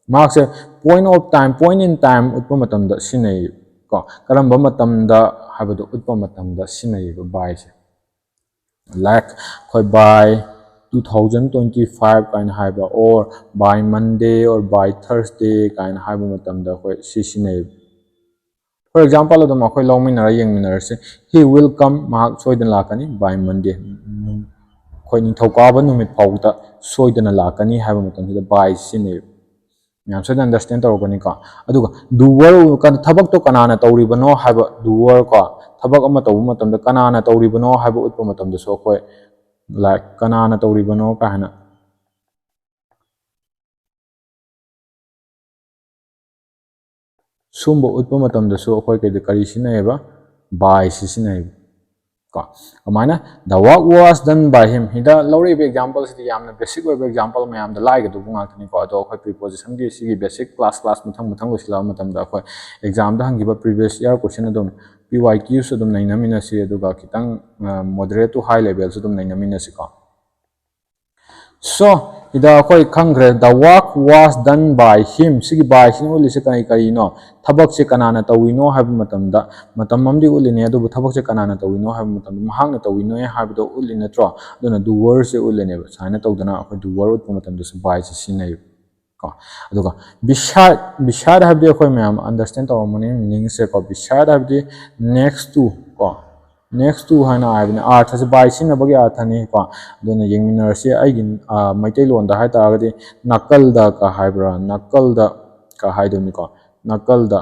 ꯃꯍꯥꯛꯁꯦ point of time, point in time ꯎꯠꯄ ꯃꯇꯝꯗ ꯁꯤꯖꯤꯟꯅꯩ ꯀꯣ꯫ ꯀꯔꯝꯕ ꯃꯇꯝꯗ ꯍꯥꯏꯕꯗꯣ ꯎꯠꯄ ꯃꯇꯝꯗ ꯁꯤꯖꯤꯟꯅꯩꯌꯦꯕ by ꯁꯦ꯫ Like ꯑꯩꯈꯣꯏ by two thousand twenty five ꯀꯥꯏꯅ ꯍꯥꯏꯕ, or by Monday or by Thursday ꯀꯥꯏꯅ ꯍꯥꯏꯕ ꯃꯇꯝꯗ ꯑꯩꯈꯣꯏ ꯁꯤ ꯁꯤꯖꯤꯟꯅꯩꯌꯦꯕ꯫ For example, ꯑꯗꯨꯝ ꯑꯩꯈꯣꯏ ꯂꯧꯃꯤꯟꯅꯔ ꯌꯦꯡꯃꯤꯟꯅꯔꯁꯦ꯫ He will come, ꯃꯍꯥꯛ ꯁꯣꯏꯗꯅ ꯂꯥꯛꯀꯅꯤ, by Monday꯫ ꯑꯩꯈꯣꯏ ꯅꯤꯡꯊꯧꯀꯥꯕ ꯅꯨꯃꯤꯠ ꯐꯥꯎꯕꯗ ꯁꯣꯏꯗꯅ ꯂꯥꯛꯀꯅꯤ ꯍꯥꯏꯕ ꯃꯇꯝꯁꯤꯗ by ꯁꯤꯖꯤꯟꯅꯩ꯫ ꯃꯌꯥꯝ ꯁꯣꯏꯗꯅ understand ꯇꯧꯔꯛꯀꯅꯤꯀꯣ꯫ ꯑꯗꯨꯒ do work, ꯀ-, ꯊꯕꯛꯇꯣ ꯀꯅꯥꯅ ꯇꯧꯔꯤꯕꯅꯣ ꯍꯥꯏꯕ, do work ꯀꯣ, ꯊꯕꯛ ꯑꯃ ꯇꯧꯕ ꯃꯇꯝꯗ ꯀꯅꯥꯅ ꯇꯧꯔꯤꯕꯅꯣ ꯍꯥꯏꯕ ꯎꯠꯄ ꯃꯇꯝꯗꯁꯨ ꯑꯩꯈꯣꯏ, like, ꯀꯅꯥꯅ ꯇꯧꯔꯤꯕꯅꯣ ꯀꯥꯏꯅ ꯁꯨꯝꯕ ꯎꯠꯄ ꯃꯇꯝꯗꯁꯨ ꯑꯩꯈꯣꯏ ꯀꯩꯗ, ꯀꯔꯤ ꯁꯤꯖꯤꯟꯅꯩꯌꯦꯕ? By ꯁꯤ ꯁꯤꯖꯤꯟꯅꯩꯌꯦꯕ꯫ ꯀꯣ꯫ ꯀꯃꯥꯏꯅ? The work was done by him. ꯁꯤꯗ ꯂꯧꯔꯛꯏꯕ example ꯁꯤꯗꯤ ꯌꯥꯝꯅ basic ꯑꯣꯏꯕ example, ꯃꯌꯥꯝꯗ ꯂꯥꯏꯒꯗꯧꯕ ꯉꯥꯛꯇꯅꯤꯀꯣ꯫ ꯑꯗꯣ ꯑꯩꯈꯣꯏ preposition ꯒꯤ ꯁꯤꯒꯤ basic class class ꯃꯊꯪ ꯃꯊꯪ ꯂꯣꯏꯁꯤꯜꯂꯛꯑ ꯃꯇꯝꯗ ꯑꯩꯈꯣꯏ exam ꯗ ꯍꯪꯈꯤꯕ previous year question ꯑꯗꯨꯝ, P Y Q ꯁꯨ ꯑꯗꯨꯝ ꯅꯩꯅꯃꯤꯟꯅꯁꯤ, ꯑꯗꯨꯒ ꯈꯤꯇꯪ, ꯑ, moderate to high level ꯁꯨ ꯑꯗꯨꯝ ꯅꯩꯅꯃꯤꯟꯅꯁꯤꯀꯣ꯫ So, ꯁꯤꯗ ꯑꯩꯈꯣꯏ ꯈꯪꯈ꯭ꯔꯦ, the work was done by him꯫ ꯁꯤꯒꯤ by ꯁꯤꯅ ꯎꯠꯂꯤꯁꯦ ꯀꯔꯤ ꯀꯔꯤꯅꯣ? ꯊꯕꯛꯁꯦ ꯀꯅꯥꯅ ꯇꯧꯔꯤꯅꯣ ꯍꯥꯏꯕ ꯃꯇꯝꯗ, ꯃꯇꯝ ꯑꯃꯗꯤ ꯎꯠꯂꯤꯅꯦ, ꯑꯗꯨꯕꯨ ꯊꯕꯛꯁꯦ ꯀꯅꯥꯅ ꯇꯧꯔꯤꯅꯣ ꯍꯥꯏꯕ ꯃꯇꯝꯗ, ꯃꯍꯥꯛꯅ ꯇꯧꯔꯤꯅꯣ ꯍꯥꯏꯕꯗꯣ ꯎꯠꯂꯤ ꯅꯠꯇ꯭ꯔꯣ? ꯑꯗꯨꯅ doer ꯁꯦ ꯎꯠꯂꯤꯅꯦꯕ꯫ ꯁꯨꯃꯥꯏꯅ ꯇꯧꯗꯅ ꯑꯩꯈꯣꯏ doer ꯎꯠꯄ ꯃꯇꯝꯗꯁꯨ by ꯁꯦ ꯁꯤꯖꯤꯟꯅꯩꯕ꯫ ꯀꯣ꯫ ꯑꯗꯨꯒ beside, beside ꯍꯥꯏꯕꯗꯤ ꯑꯩꯈꯣꯏ ꯃꯌꯥꯝ understand ꯇꯧꯔꯝꯃꯅꯤ meaning ꯁꯦ ꯀꯣ꯫ Beside ꯍꯥꯏꯕꯗꯤ next to ꯀꯣ, next to ꯍꯥꯏꯅ ꯍꯥꯏꯕꯅꯤ꯫ ꯑꯥꯔꯊꯁꯦ by ꯁꯤꯖꯤꯟꯅꯕꯒꯤ ꯑꯥꯔꯊꯅꯤ ꯀꯣ꯫ ꯑꯗꯨꯅ ꯌꯦꯡꯃꯤꯟꯅꯔꯁꯤ꯫ ꯑꯩꯒꯤ, ꯑ, ꯃꯩꯇꯩꯂꯣꯟꯗ ꯍꯥꯏ ꯇꯥꯔꯒꯗꯤ ꯅꯥꯀꯜꯗ ꯀ ꯍꯥꯏꯕ꯭ꯔꯥ, ꯅꯥꯀꯜꯗ ꯀ ꯍꯥꯏꯗꯣꯏꯅꯤꯀꯣ, ꯅꯥꯀꯜꯗ꯫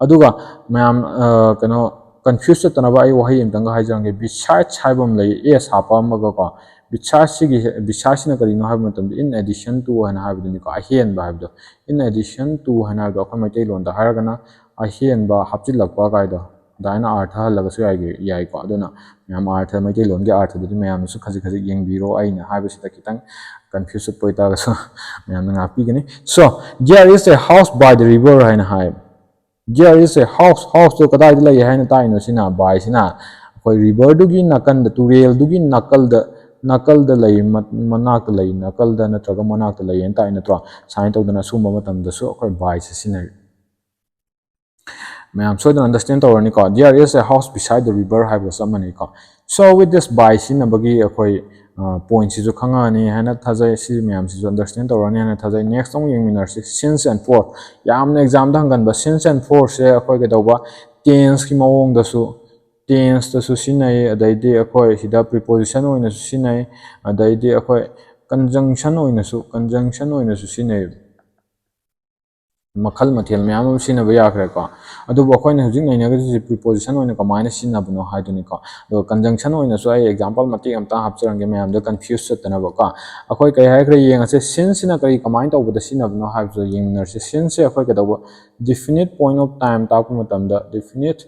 ꯑꯗꯨꯒ ꯃꯌꯥꯝ, ꯑ, ꯀꯩꯅꯣ, confuse ꯆꯠꯇꯅꯕ ꯑꯩ ꯋꯥꯍꯩ ꯑꯃꯇꯪꯒ ꯍꯥꯏꯖꯔꯝꯒꯦ꯫ Besides ꯍꯥꯏꯕ ꯑꯃ ꯂꯩ, S ꯍꯥꯞꯄ ꯑꯃꯒ ꯀꯣ꯫ Besides ꯁꯤꯒꯤ, besides ꯁꯤꯅ ꯀꯔꯤꯅꯣ ꯍꯥꯏꯕ ꯃꯇꯝꯗ, in addition to ꯍꯥꯏꯅ ꯍꯥꯏꯕꯗꯨꯅꯤꯀꯣ, ꯑꯍꯦꯟꯕ ꯍꯥꯏꯕꯗꯣ꯫ In addition to ꯍꯥꯏꯅ ꯍꯥꯏꯕꯗꯣ ꯑꯩꯈꯣꯏ ꯃꯩꯇꯩꯂꯣꯟꯗ ꯍꯥꯏꯔꯒꯅ ꯑꯍꯦꯟꯕ ꯍꯥꯞꯆꯤꯜꯂꯛꯄ ꯀꯥꯏꯗꯣ, ꯑꯗꯨꯃꯥꯏꯅ ꯑꯥꯔꯊ ꯍꯜꯂꯒꯁꯨ ꯌꯥꯏ, ꯌꯥꯏꯀꯣ꯫ ꯑꯗꯨꯅ ꯃꯌꯥꯝ ꯑꯥꯔꯊ, ꯃꯩꯇꯩꯂꯣꯟꯒꯤ ꯑꯥꯔꯊꯗꯨꯗꯤ ꯃꯌꯥꯝꯅꯁꯨ ꯈꯖꯤꯛ ꯈꯖꯤꯛ ꯌꯦꯡꯕꯤꯔꯣ, ꯑꯩꯅ ꯍꯥꯏꯕꯁꯤꯗ ꯈꯤꯇꯪ confuse ꯆꯠꯄ ꯑꯣꯏꯇꯥꯔꯒꯁꯨ ꯃꯌꯥꯝꯅ ꯉꯥꯛꯄꯤꯒꯅꯤ꯫ So, there is a house by the river ꯍꯥꯏꯅ ꯍꯥꯏ꯫ There is a house, house ꯇꯣ ꯀꯗꯥꯏꯗ ꯂꯩ ꯍꯥꯏꯅ ꯇꯥꯛꯏꯅꯣ ꯁꯤꯅ? By ꯁꯤꯅ ꯑꯩꯈꯣꯏ river ꯗꯨꯒꯤ ꯅꯥꯀꯟꯗ, ꯇꯨꯔꯦꯜꯗꯨꯒꯤ ꯅꯥꯀꯜꯗ, ꯅꯥꯀꯜꯗ ꯂꯩ, ꯃ-, ꯃꯅꯥꯛꯇ ꯂꯩ, ꯅꯥꯀꯜꯗ ꯅꯠꯇ꯭ꯔꯒ ꯃꯅꯥꯛꯇ ꯂꯩ ꯍꯥꯏꯅ ꯇꯥꯛꯏ ꯅꯠꯇ꯭ꯔꯣ? ꯁꯨꯃꯥꯏꯅ ꯇꯧꯗꯅ ꯁꯨꯝꯕ ꯃꯇꯝꯗꯁꯨ ꯑꯩꯈꯣꯏ by ꯁꯦ ꯁꯤꯖꯤꯟꯅꯩ꯫ ꯃꯌꯥꯝ ꯁꯣꯏꯗꯅ understand ꯇꯧꯔꯅꯤꯀꯣ꯫ There is a house beside the river ꯍꯥꯏꯕꯒ ꯆꯞ ꯃꯥꯟꯅꯩꯀꯣ꯫ So with this by ꯁꯤꯖꯤꯟꯅꯕꯒꯤ ꯑꯩꯈꯣꯏ, ꯑ, point ꯁꯤꯁꯨ ꯈꯪꯉꯛꯑꯅꯤ ꯍꯥꯏꯅ ꯊꯥꯖꯩ꯫ ꯁꯤ ꯃꯌꯥꯝꯁꯤꯁꯨ understand ꯇꯧꯔꯅꯤ ꯍꯥꯏꯅ ꯊꯥꯖꯩ꯫ Next ꯑꯃꯨꯛ ꯌꯦꯡꯃꯤꯟꯅꯔꯁꯤ, since and for꯫ ꯌꯥꯝꯅ exam the ꯍꯪꯒꯟꯕ since and for ꯁꯦ ꯑꯩꯈꯣꯏ ꯀꯩꯗꯧꯕ, tense ꯀꯤ ꯃꯑꯣꯡꯗꯁꯨ, tense ꯇꯁꯨ ꯁꯤꯖꯤꯟꯅꯩ, ꯑꯗꯩꯗꯤ ꯑꯩꯈꯣꯏ ꯁꯤꯗ preposition ꯑꯣꯏꯅꯁꯨ ꯁꯤꯖꯤꯟꯅꯩ, ꯑꯗꯩꯗꯤ ꯑꯩꯈꯣꯏ conjunction ꯑꯣꯏꯅꯁꯨ, conjunction ꯑꯣꯏꯅꯁꯨ ꯁꯤꯖꯤꯟꯅꯩ꯫ ꯃꯈꯜ ꯃꯊꯦꯜ ꯃꯌꯥꯝ ꯑꯃ ꯁꯤꯖꯤꯟꯅꯕ ꯌꯥꯈ꯭ꯔꯦꯀꯣ꯫ ꯑꯗꯨꯕꯨ ꯑꯩꯈꯣꯏꯅ ꯍꯧꯖꯤꯛ ꯅꯩꯅꯒꯗꯣꯏꯁꯦ preposition ꯑꯣꯏꯅ ꯀꯃꯥꯏꯅ ꯁꯤꯖꯤꯟꯅꯕꯅꯣ ꯍꯥꯏꯗꯨꯅꯤꯀꯣ꯫ ꯑꯗꯨꯒ conjunction ꯑꯣꯏꯅꯁꯨ ꯑꯩ example ꯃꯇꯦꯛ ꯑꯃꯇ ꯍꯥꯞꯆꯔꯝꯒꯦ, ꯃꯌꯥꯝꯗ confuse ꯆꯠꯇꯅꯕꯀꯣ꯫ ꯑꯩꯈꯣꯏ ꯀꯩ ꯍꯥꯏꯈ꯭ꯔꯦ ꯌꯦꯡꯉꯁꯦ, since ꯁꯤꯅ ꯀꯔꯤ, ꯀꯃꯥꯏꯅ ꯇꯧꯕꯗ ꯁꯤꯖꯤꯟꯅꯕꯅꯣ ꯍꯥꯏꯕꯗꯨ ꯌꯦꯡꯃꯤꯟꯅꯔꯁꯦ꯫ Since ꯁꯦ ꯑꯩꯈꯣꯏ ꯀꯩꯗꯧꯕ, definite point of time ꯇꯥꯛꯄ ꯃꯇꯝꯗ, definite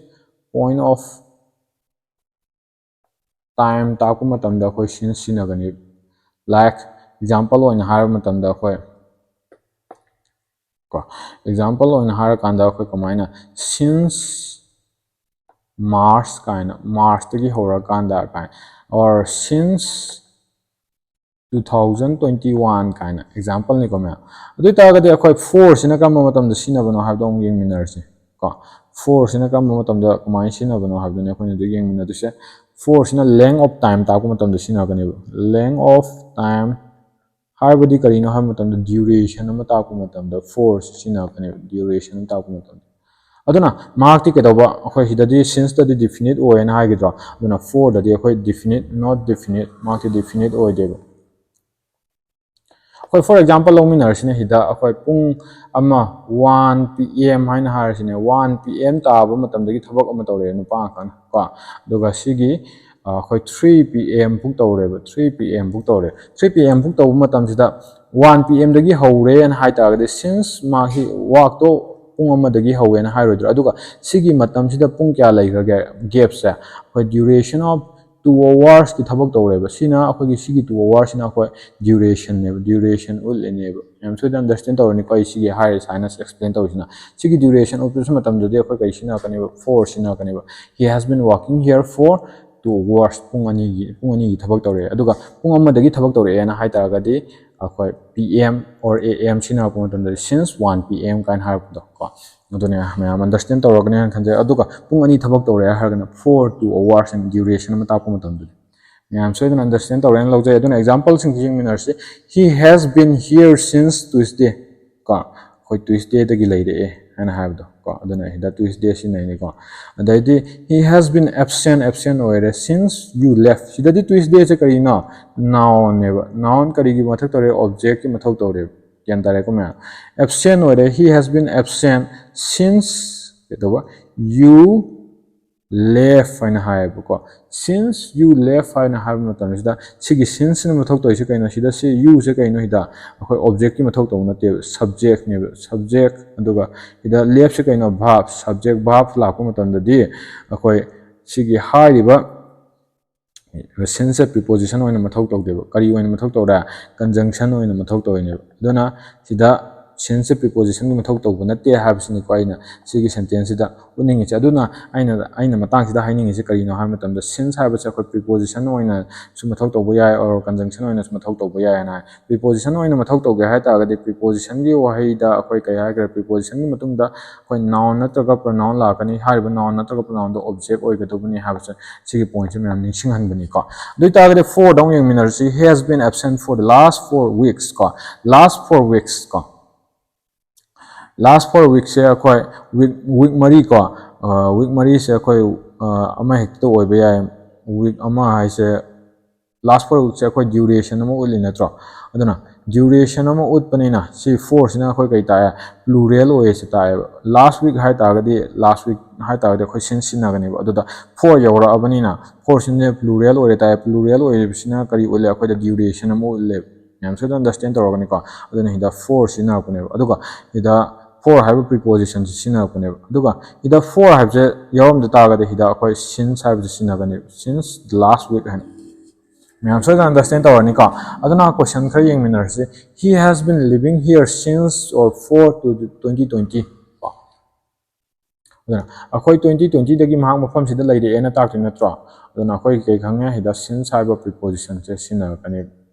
point of time ꯇꯥꯛꯄ ꯃꯇꯝꯗ ꯑꯩꯈꯣꯏ since ꯁꯤꯖꯤꯟꯅꯒꯅꯤ꯫ Like example ꯑꯣꯏꯅ ꯍꯥꯏꯔꯕ ꯃꯇꯝꯗ ꯑꯩꯈꯣꯏ ꯀꯣ example ꯑꯣꯏꯅ ꯍꯥꯏꯔꯀꯥꯟꯗ ꯑꯩꯈꯣꯏ ꯀꯃꯥꯏꯅ since March ꯀꯥꯏꯅ, March ꯇꯒꯤ ꯍꯧꯔꯀꯥꯟꯗ ꯀꯥꯏꯅ, or since two thousand twenty one ꯀꯥꯏꯅ example ꯅꯤꯀꯣ ꯃꯌꯥꯝ꯫ ꯑꯗꯨ ꯑꯣꯏꯇꯥꯔꯒꯗꯤ ꯑꯩꯈꯣꯏ for ꯁꯤꯅ ꯀꯔꯝꯕ ꯃꯇꯝꯗ ꯁꯤꯖꯤꯟꯅꯕꯅꯣ ꯍꯥꯏꯕꯗꯣ ꯑꯃꯨꯛ ꯌꯦꯡꯃꯤꯟꯅꯔꯁꯤ ꯀꯣ꯫ For ꯁꯤꯅ ꯀꯔꯝꯕ ꯃꯇꯝꯗ ꯀꯃꯥꯏꯅ ꯁꯤꯖꯤꯟꯅꯕꯅꯣ ꯍꯥꯏꯕꯗꯨꯅꯤ ꯑꯩꯈꯣꯏꯅ ꯍꯧꯖꯤꯛ ꯌꯦꯡꯃꯤꯟꯅꯗꯣꯏꯁꯦ꯫ For ꯁꯤꯅ length of time ꯇꯥꯛꯄ ꯃꯇꯝꯗ ꯁꯤꯖꯤꯟꯅꯔꯛꯀꯅꯦꯕ꯫ Length of time ꯍꯥꯏꯕꯗꯤ ꯀꯔꯤꯅꯣ ꯍꯥꯏꯕ ꯃꯇꯝꯗ duration ꯑꯃ ꯇꯥꯛꯄ ꯃꯇꯝꯗ for ꯁꯤ ꯁꯤꯖꯤꯟꯅꯔꯛꯀꯅꯦꯕ, duration ꯑꯃ ꯇꯥꯛꯄ ꯃꯇꯝꯗ꯫ ꯑꯗꯨꯅ ꯃꯍꯥꯛꯇꯤ ꯀꯩꯗꯧꯕ, ꯑꯩꯈꯣꯏ ꯁꯤꯗꯗꯤ since ꯇꯗꯤ definite ꯑꯣꯏꯌꯦꯅ ꯍꯥꯏꯈꯤꯗ꯭ꯔꯣ? ꯑꯗꯨꯅ for ꯗꯗꯤ ꯑꯩꯈꯣꯏ definite, not definite, ꯃꯍꯥꯛꯇꯤ definite ꯑꯣꯏꯗꯦꯕ꯫ ꯑꯩꯈꯣꯏ for example ꯂꯧꯃꯤꯟꯅꯔꯁꯤꯅꯦ꯫ ꯁꯤꯗ ꯑꯩꯈꯣꯏ ꯄꯨꯡ ꯑꯃ, one P M ꯍꯥꯏꯅ ꯍꯥꯏꯔꯁꯤꯅꯦ꯫ One P M ꯇꯥꯕ ꯃꯇꯝꯗꯒꯤ ꯊꯕꯛ ꯑꯃ ꯇꯧꯔꯛꯑꯦ ꯅꯨꯄꯥ ꯑꯃꯈꯛꯅ ꯀꯣ꯫ ꯑꯗꯨꯒ ꯁꯤꯒꯤ ꯑ, ꯑꯩꯈꯣꯏ three P M ꯐꯥꯎ ꯇꯧꯔꯦꯕ꯫ Three P M ꯐꯥꯎ ꯇꯧꯔꯦ꯫ Three P M ꯐꯥꯎ ꯇꯧꯕ ꯃꯇꯝꯁꯤꯗ one P M ꯗꯒꯤ ꯍꯧꯔꯦꯅ ꯍꯥꯏ ꯇꯥꯔꯒꯗꯤ, since ꯃꯥꯒꯤ work ꯇꯣ ꯄꯨꯡ ꯑꯃꯗꯒꯤ ꯍꯧꯋꯦꯅ ꯍꯥꯏꯔꯣꯏꯗ꯭ꯔꯣ? ꯑꯗꯨꯒ ꯁꯤꯒꯤ ꯃꯇꯝꯁꯤꯗ ꯄꯨꯡ ꯀꯌꯥ ꯂꯩꯈ꯭ꯔꯒꯦ gap ꯁꯦ? ꯑꯩꯈꯣꯏ duration of two hours ꯀꯤ ꯊꯕꯛ ꯇꯧꯔꯦꯕ꯫ ꯁꯤꯅ ꯑꯩꯈꯣꯏꯒꯤ ꯁꯤꯒꯤ two hours ꯁꯤꯅ ꯑꯩꯈꯣꯏ duration ꯅꯦꯕ, duration ꯎꯠꯂꯤꯅꯦꯕ꯫ ꯃꯌꯥꯝ ꯁꯣꯏꯗꯅ understand ꯇꯧꯔꯅꯤꯀꯣ ꯑꯩ ꯁꯤꯒꯤ ꯍꯥꯏꯔꯤ ꯁꯨꯃꯥꯏꯅ explain ꯇꯧꯔꯤꯁꯤꯅ꯫ ꯁꯤꯒꯤ duration ꯎꯠꯄꯁꯨ ꯃꯇꯝꯗꯗꯤ ꯑꯩꯈꯣꯏ ꯀꯔꯤ ꯁꯤꯖꯤꯟꯅꯔꯛꯀꯅꯦꯕ? For ꯁꯤꯖꯤꯟꯅꯔꯛꯀꯅꯦꯕ꯫ He has been working here for two hours, ꯄꯨꯡ ꯑꯅꯤꯒꯤ, ꯄꯨꯡ ꯑꯅꯤꯒꯤ ꯊꯕꯛ ꯇꯧꯔꯛꯑꯦ꯫ ꯑꯗꯨꯒ ꯄꯨꯡ ꯑꯃꯗꯒꯤ ꯊꯕꯛ ꯇꯧꯔꯛꯑꯦꯅ ꯍꯥꯏ ꯇꯥꯔꯒꯗꯤ ꯑꯩꯈꯣꯏ P M or A M ꯁꯤꯖꯤꯟꯅꯔꯛꯄ ꯃꯇꯝꯗꯗꯤ since one P M ꯀꯥꯏꯅ ꯍꯥꯏꯔꯛꯄꯗꯣ ꯀꯣ꯫ ꯑꯗꯨꯅꯦ ꯃꯌꯥꯝ understand ꯇꯧꯔꯛꯀꯅꯤ ꯍꯥꯏꯅ ꯈꯟꯖꯩ꯫ ꯑꯗꯨꯒ ꯄꯨꯡ ꯑꯅꯤ ꯊꯕꯛ ꯇꯧꯔꯛꯑꯦ ꯍꯥꯏꯔꯒꯅ for two hours ꯍꯥꯏꯅ duration ꯑꯃ ꯇꯥꯛꯄ ꯃꯇꯝꯗꯗꯤ꯫ ꯃꯌꯥꯝ ꯁꯣꯏꯗꯅ understand ꯇꯧꯔꯦꯅ ꯂꯧꯖꯩ꯫ ꯑꯗꯨꯅ example ꯁꯤꯡꯁꯤ ꯌꯦꯡꯃꯤꯟꯅꯔꯁꯤ꯫ He has been here since Tuesday. ꯀꯣ, ꯑꯩꯈꯣꯏ Tuesday ꯗꯒꯤ ꯂꯩꯔꯛꯑꯦ ꯍꯥꯏꯅ ꯍꯥꯏꯕꯗꯣ ꯀꯣ꯫ ꯑꯗꯨꯅ ꯁꯤꯗ Tuesday ꯁꯤꯖꯤꯟꯅꯩꯅꯤꯀꯣ꯫ ꯑꯗꯩꯗꯤ he has been absent, absent ꯑꯣꯏꯔꯦ since you left꯫ ꯁꯤꯗꯗꯤ Tuesday ꯁꯦ ꯀꯔꯤꯅꯣ? Noun ꯅꯦꯕ꯫ Noun ꯀꯔꯤꯒꯤ ꯃꯊꯧ ꯇꯧꯔꯦ? Object ꯀꯤ ꯃꯊꯧ ꯇꯧꯔꯦꯕ꯫ ꯒ꯭ꯌꯥꯟ ꯇꯥꯔꯦꯀꯣ ꯃꯌꯥꯝ? Absent ꯑꯣꯏꯔꯦ꯫ He has been absent since ꯀꯩꯗꯧꯕ? You left ꯍꯥꯏꯅ ꯍꯥꯏꯌꯦꯕꯀꯣ꯫ Since you left ꯍꯥꯏꯅ ꯍꯥꯏꯕ ꯃꯇꯝꯁꯤꯗ ꯁꯤꯒꯤ since ꯁꯤꯅ ꯃꯊꯧ ꯇꯧꯔꯤꯁꯦ ꯀꯩꯅꯣ? ꯁꯤꯗ ꯁꯤ you ꯁꯦ ꯀꯩꯅꯣ? ꯁꯤꯗ ꯑꯩꯈꯣꯏ object ꯀꯤ ꯃꯊꯧ ꯇꯧꯕ ꯅꯠꯇꯦꯕ, subject ꯅꯦꯕ꯫ Subject, ꯑꯗꯨꯒ ꯁꯤꯗ left ꯁꯦ ꯀꯩꯅꯣ? Verb꯫ Subject verb ꯂꯥꯛꯄ ꯃꯇꯝꯗꯗꯤ ꯑꯩꯈꯣꯏ ꯁꯤꯒꯤ ꯍꯥꯏꯔꯤꯕ Since ꯁꯦ preposition ꯑꯣꯏꯅ ꯃꯊꯧ ꯇꯧꯗꯦꯕ꯫ ꯀꯔꯤ ꯑꯣꯏꯅ ꯃꯊꯧ ꯇꯧꯔꯦ? Conjunction ꯑꯣꯏꯅ ꯃꯊꯧ ꯇꯧꯔꯤꯅꯦꯕ꯫ ꯑꯗꯨꯅ ꯁꯤꯗ since ꯁꯦ preposition ꯒꯤ ꯃꯊꯧ ꯇꯧꯕ ꯅꯠꯇꯦ ꯍꯥꯏꯕꯁꯤꯅꯤꯀꯣ ꯑꯩꯅ ꯁꯤꯒꯤ sentence ꯁꯤꯗ ꯎꯠꯅꯤꯡꯉꯤꯁꯦ꯫ ꯑꯗꯨꯅ ꯑꯩꯅ, ꯑꯩꯅ ꯃꯇꯥꯡꯁꯤꯗ ꯍꯥꯏꯅꯤꯡꯉꯤꯁꯦ ꯀꯔꯤꯅꯣ ꯍꯥꯏꯕ ꯃꯇꯝꯗ, since ꯍꯥꯏꯕꯁꯦ ꯑꯩꯈꯣꯏ preposition ꯑꯣꯏꯅꯁꯨ ꯃꯊꯧ ꯇꯧꯕ ꯌꯥꯏ, or conjunction ꯑꯣꯏꯅꯁꯨ ꯃꯊꯧ ꯇꯧꯕ ꯌꯥꯏ ꯍꯥꯏꯅ ꯍꯥꯏ꯫ Preposition ꯑꯣꯏꯅ ꯃꯊꯧ ꯇꯧꯒꯦ ꯍꯥꯏ ꯇꯥꯔꯒꯗꯤ, preposition ꯒꯤ ꯋꯥꯍꯩꯗ ꯑꯩꯈꯣꯏ ꯀꯩ ꯍꯥꯏꯈ꯭ꯔꯦ? Preposition ꯒꯤ ꯃꯇꯨꯡꯗ ꯑꯩꯈꯣꯏ noun ꯅꯠꯇ꯭ꯔꯒ pronoun ꯂꯥꯛꯀꯅꯤ꯫ ꯍꯥꯏꯔꯤꯕ noun ꯅꯠꯇ꯭ꯔꯒ pronoun ꯗꯣ object ꯑꯣꯏꯒꯗꯧꯕꯅꯤ ꯍꯥꯏꯕꯁꯦ ꯁꯤꯒꯤ point ꯁꯦ ꯃꯌꯥꯝ ꯅꯤꯡꯁꯤꯡꯍꯟꯕꯅꯤꯀꯣ꯫ ꯑꯗꯨ ꯑꯣꯏꯇꯥꯔꯒꯗꯤ for ꯗ ꯑꯃꯨꯛ ꯌꯦꯡꯃꯤꯟꯅꯔꯁꯤ꯫ He has been absent for the last four weeks ꯀꯣ, last four weeks ꯀꯣ꯫ Last four weeks ꯁꯦ ꯑꯩꯈꯣꯏ week, week ꯃꯔꯤ ꯀꯣ, week ꯃꯔꯤꯁꯦ ꯑꯩꯈꯣꯏ ꯑꯃ ꯍꯦꯛꯇ ꯑꯣꯏꯕ ꯌꯥꯏ꯫ Week ꯑꯃ ꯍꯥꯏꯁꯦ, last four weeks ꯁꯦ ꯑꯩꯈꯣꯏ duration ꯑꯃ ꯎꯠꯂꯤ ꯅꯠꯇ꯭ꯔꯣ? ꯑꯗꯨꯅ duration ꯑꯃ ꯎꯠꯄꯅꯤꯅ ꯁꯤ four ꯁꯤꯅ ꯑꯩꯈꯣꯏ ꯀꯩ ꯇꯥꯛꯑꯦ? Plural ꯑꯣꯏꯌꯦ ꯁꯤ ꯇꯥꯛꯑꯦꯕ꯫ Last week ꯍꯥꯏ ꯇꯥꯔꯒꯗꯤ, last week ꯍꯥꯏ ꯇꯥꯔꯒꯗꯤ ꯑꯩꯈꯣꯏ since ꯁꯤꯖꯤꯟꯅꯒꯅꯦꯕ꯫ ꯑꯗꯨꯗ four ꯌꯧꯔꯛꯑꯕꯅꯤꯅ four ꯁꯤꯅ plural ꯑꯣꯏꯔꯦ ꯇꯥꯛꯑꯦ꯫ Plural ꯑꯣꯏꯔꯤꯕꯁꯤꯅ ꯀꯔꯤ ꯎꯠꯂꯦ? ꯑꯩꯈꯣꯏꯗ duration ꯑꯃ ꯎꯠꯂꯦꯕ꯫ ꯃꯌꯥꯝ ꯁꯣꯏꯗꯅ understand ꯇꯧꯔꯒꯅꯤꯀꯣ꯫ ꯑꯗꯨꯅ ꯁꯤꯗ for ꯁꯤꯖꯤꯟꯅꯔꯛꯄꯅꯦꯕ꯫ ꯑꯗꯨꯒ ꯁꯤꯗ for ꯍꯥꯏꯕ preposition ꯁꯤ ꯁꯤꯖꯤꯟꯅꯔꯛꯄꯅꯦꯕ꯫ ꯑꯗꯨꯒ ꯁꯤꯗ for ꯍꯥꯏꯕꯁꯦ ꯌꯥꯎꯔꯝꯗ ꯇꯥꯔꯒꯗꯤ ꯁꯤꯗ ꯑꯩꯈꯣꯏ since ꯍꯥꯏꯕꯁꯦ ꯁꯤꯖꯤꯟꯅꯒꯅꯦꯕ꯫ Since the last week ꯍꯥꯏꯅ꯫ ꯃꯌꯥꯝ ꯁꯣꯏꯗꯅ understand ꯇꯧꯔꯅꯤꯀꯣ꯫ ꯑꯗꯨꯅ question ꯈꯔ ꯌꯦꯡꯃꯤꯟꯅꯔꯁꯤ꯫ He has been living here since or for twenty twenty ꯀꯣ꯫ ꯑꯗꯨꯅ ꯑꯩꯈꯣꯏ twenty twenty ꯗꯒꯤ ꯃꯍꯥꯛ ꯃꯐꯝꯁꯤꯗ ꯂꯩꯔꯛꯑꯦꯅ ꯇꯥꯛꯇꯣꯏ ꯅꯠꯇ꯭ꯔꯣ? ꯑꯗꯨꯅ ꯑꯩꯈꯣꯏ ꯀꯩ ꯈꯪꯉꯦ? ꯁꯤꯗ since ꯍꯥꯏꯕ preposition ꯁꯦ ꯁꯤꯖꯤꯟꯅꯔꯛꯀꯅꯤ,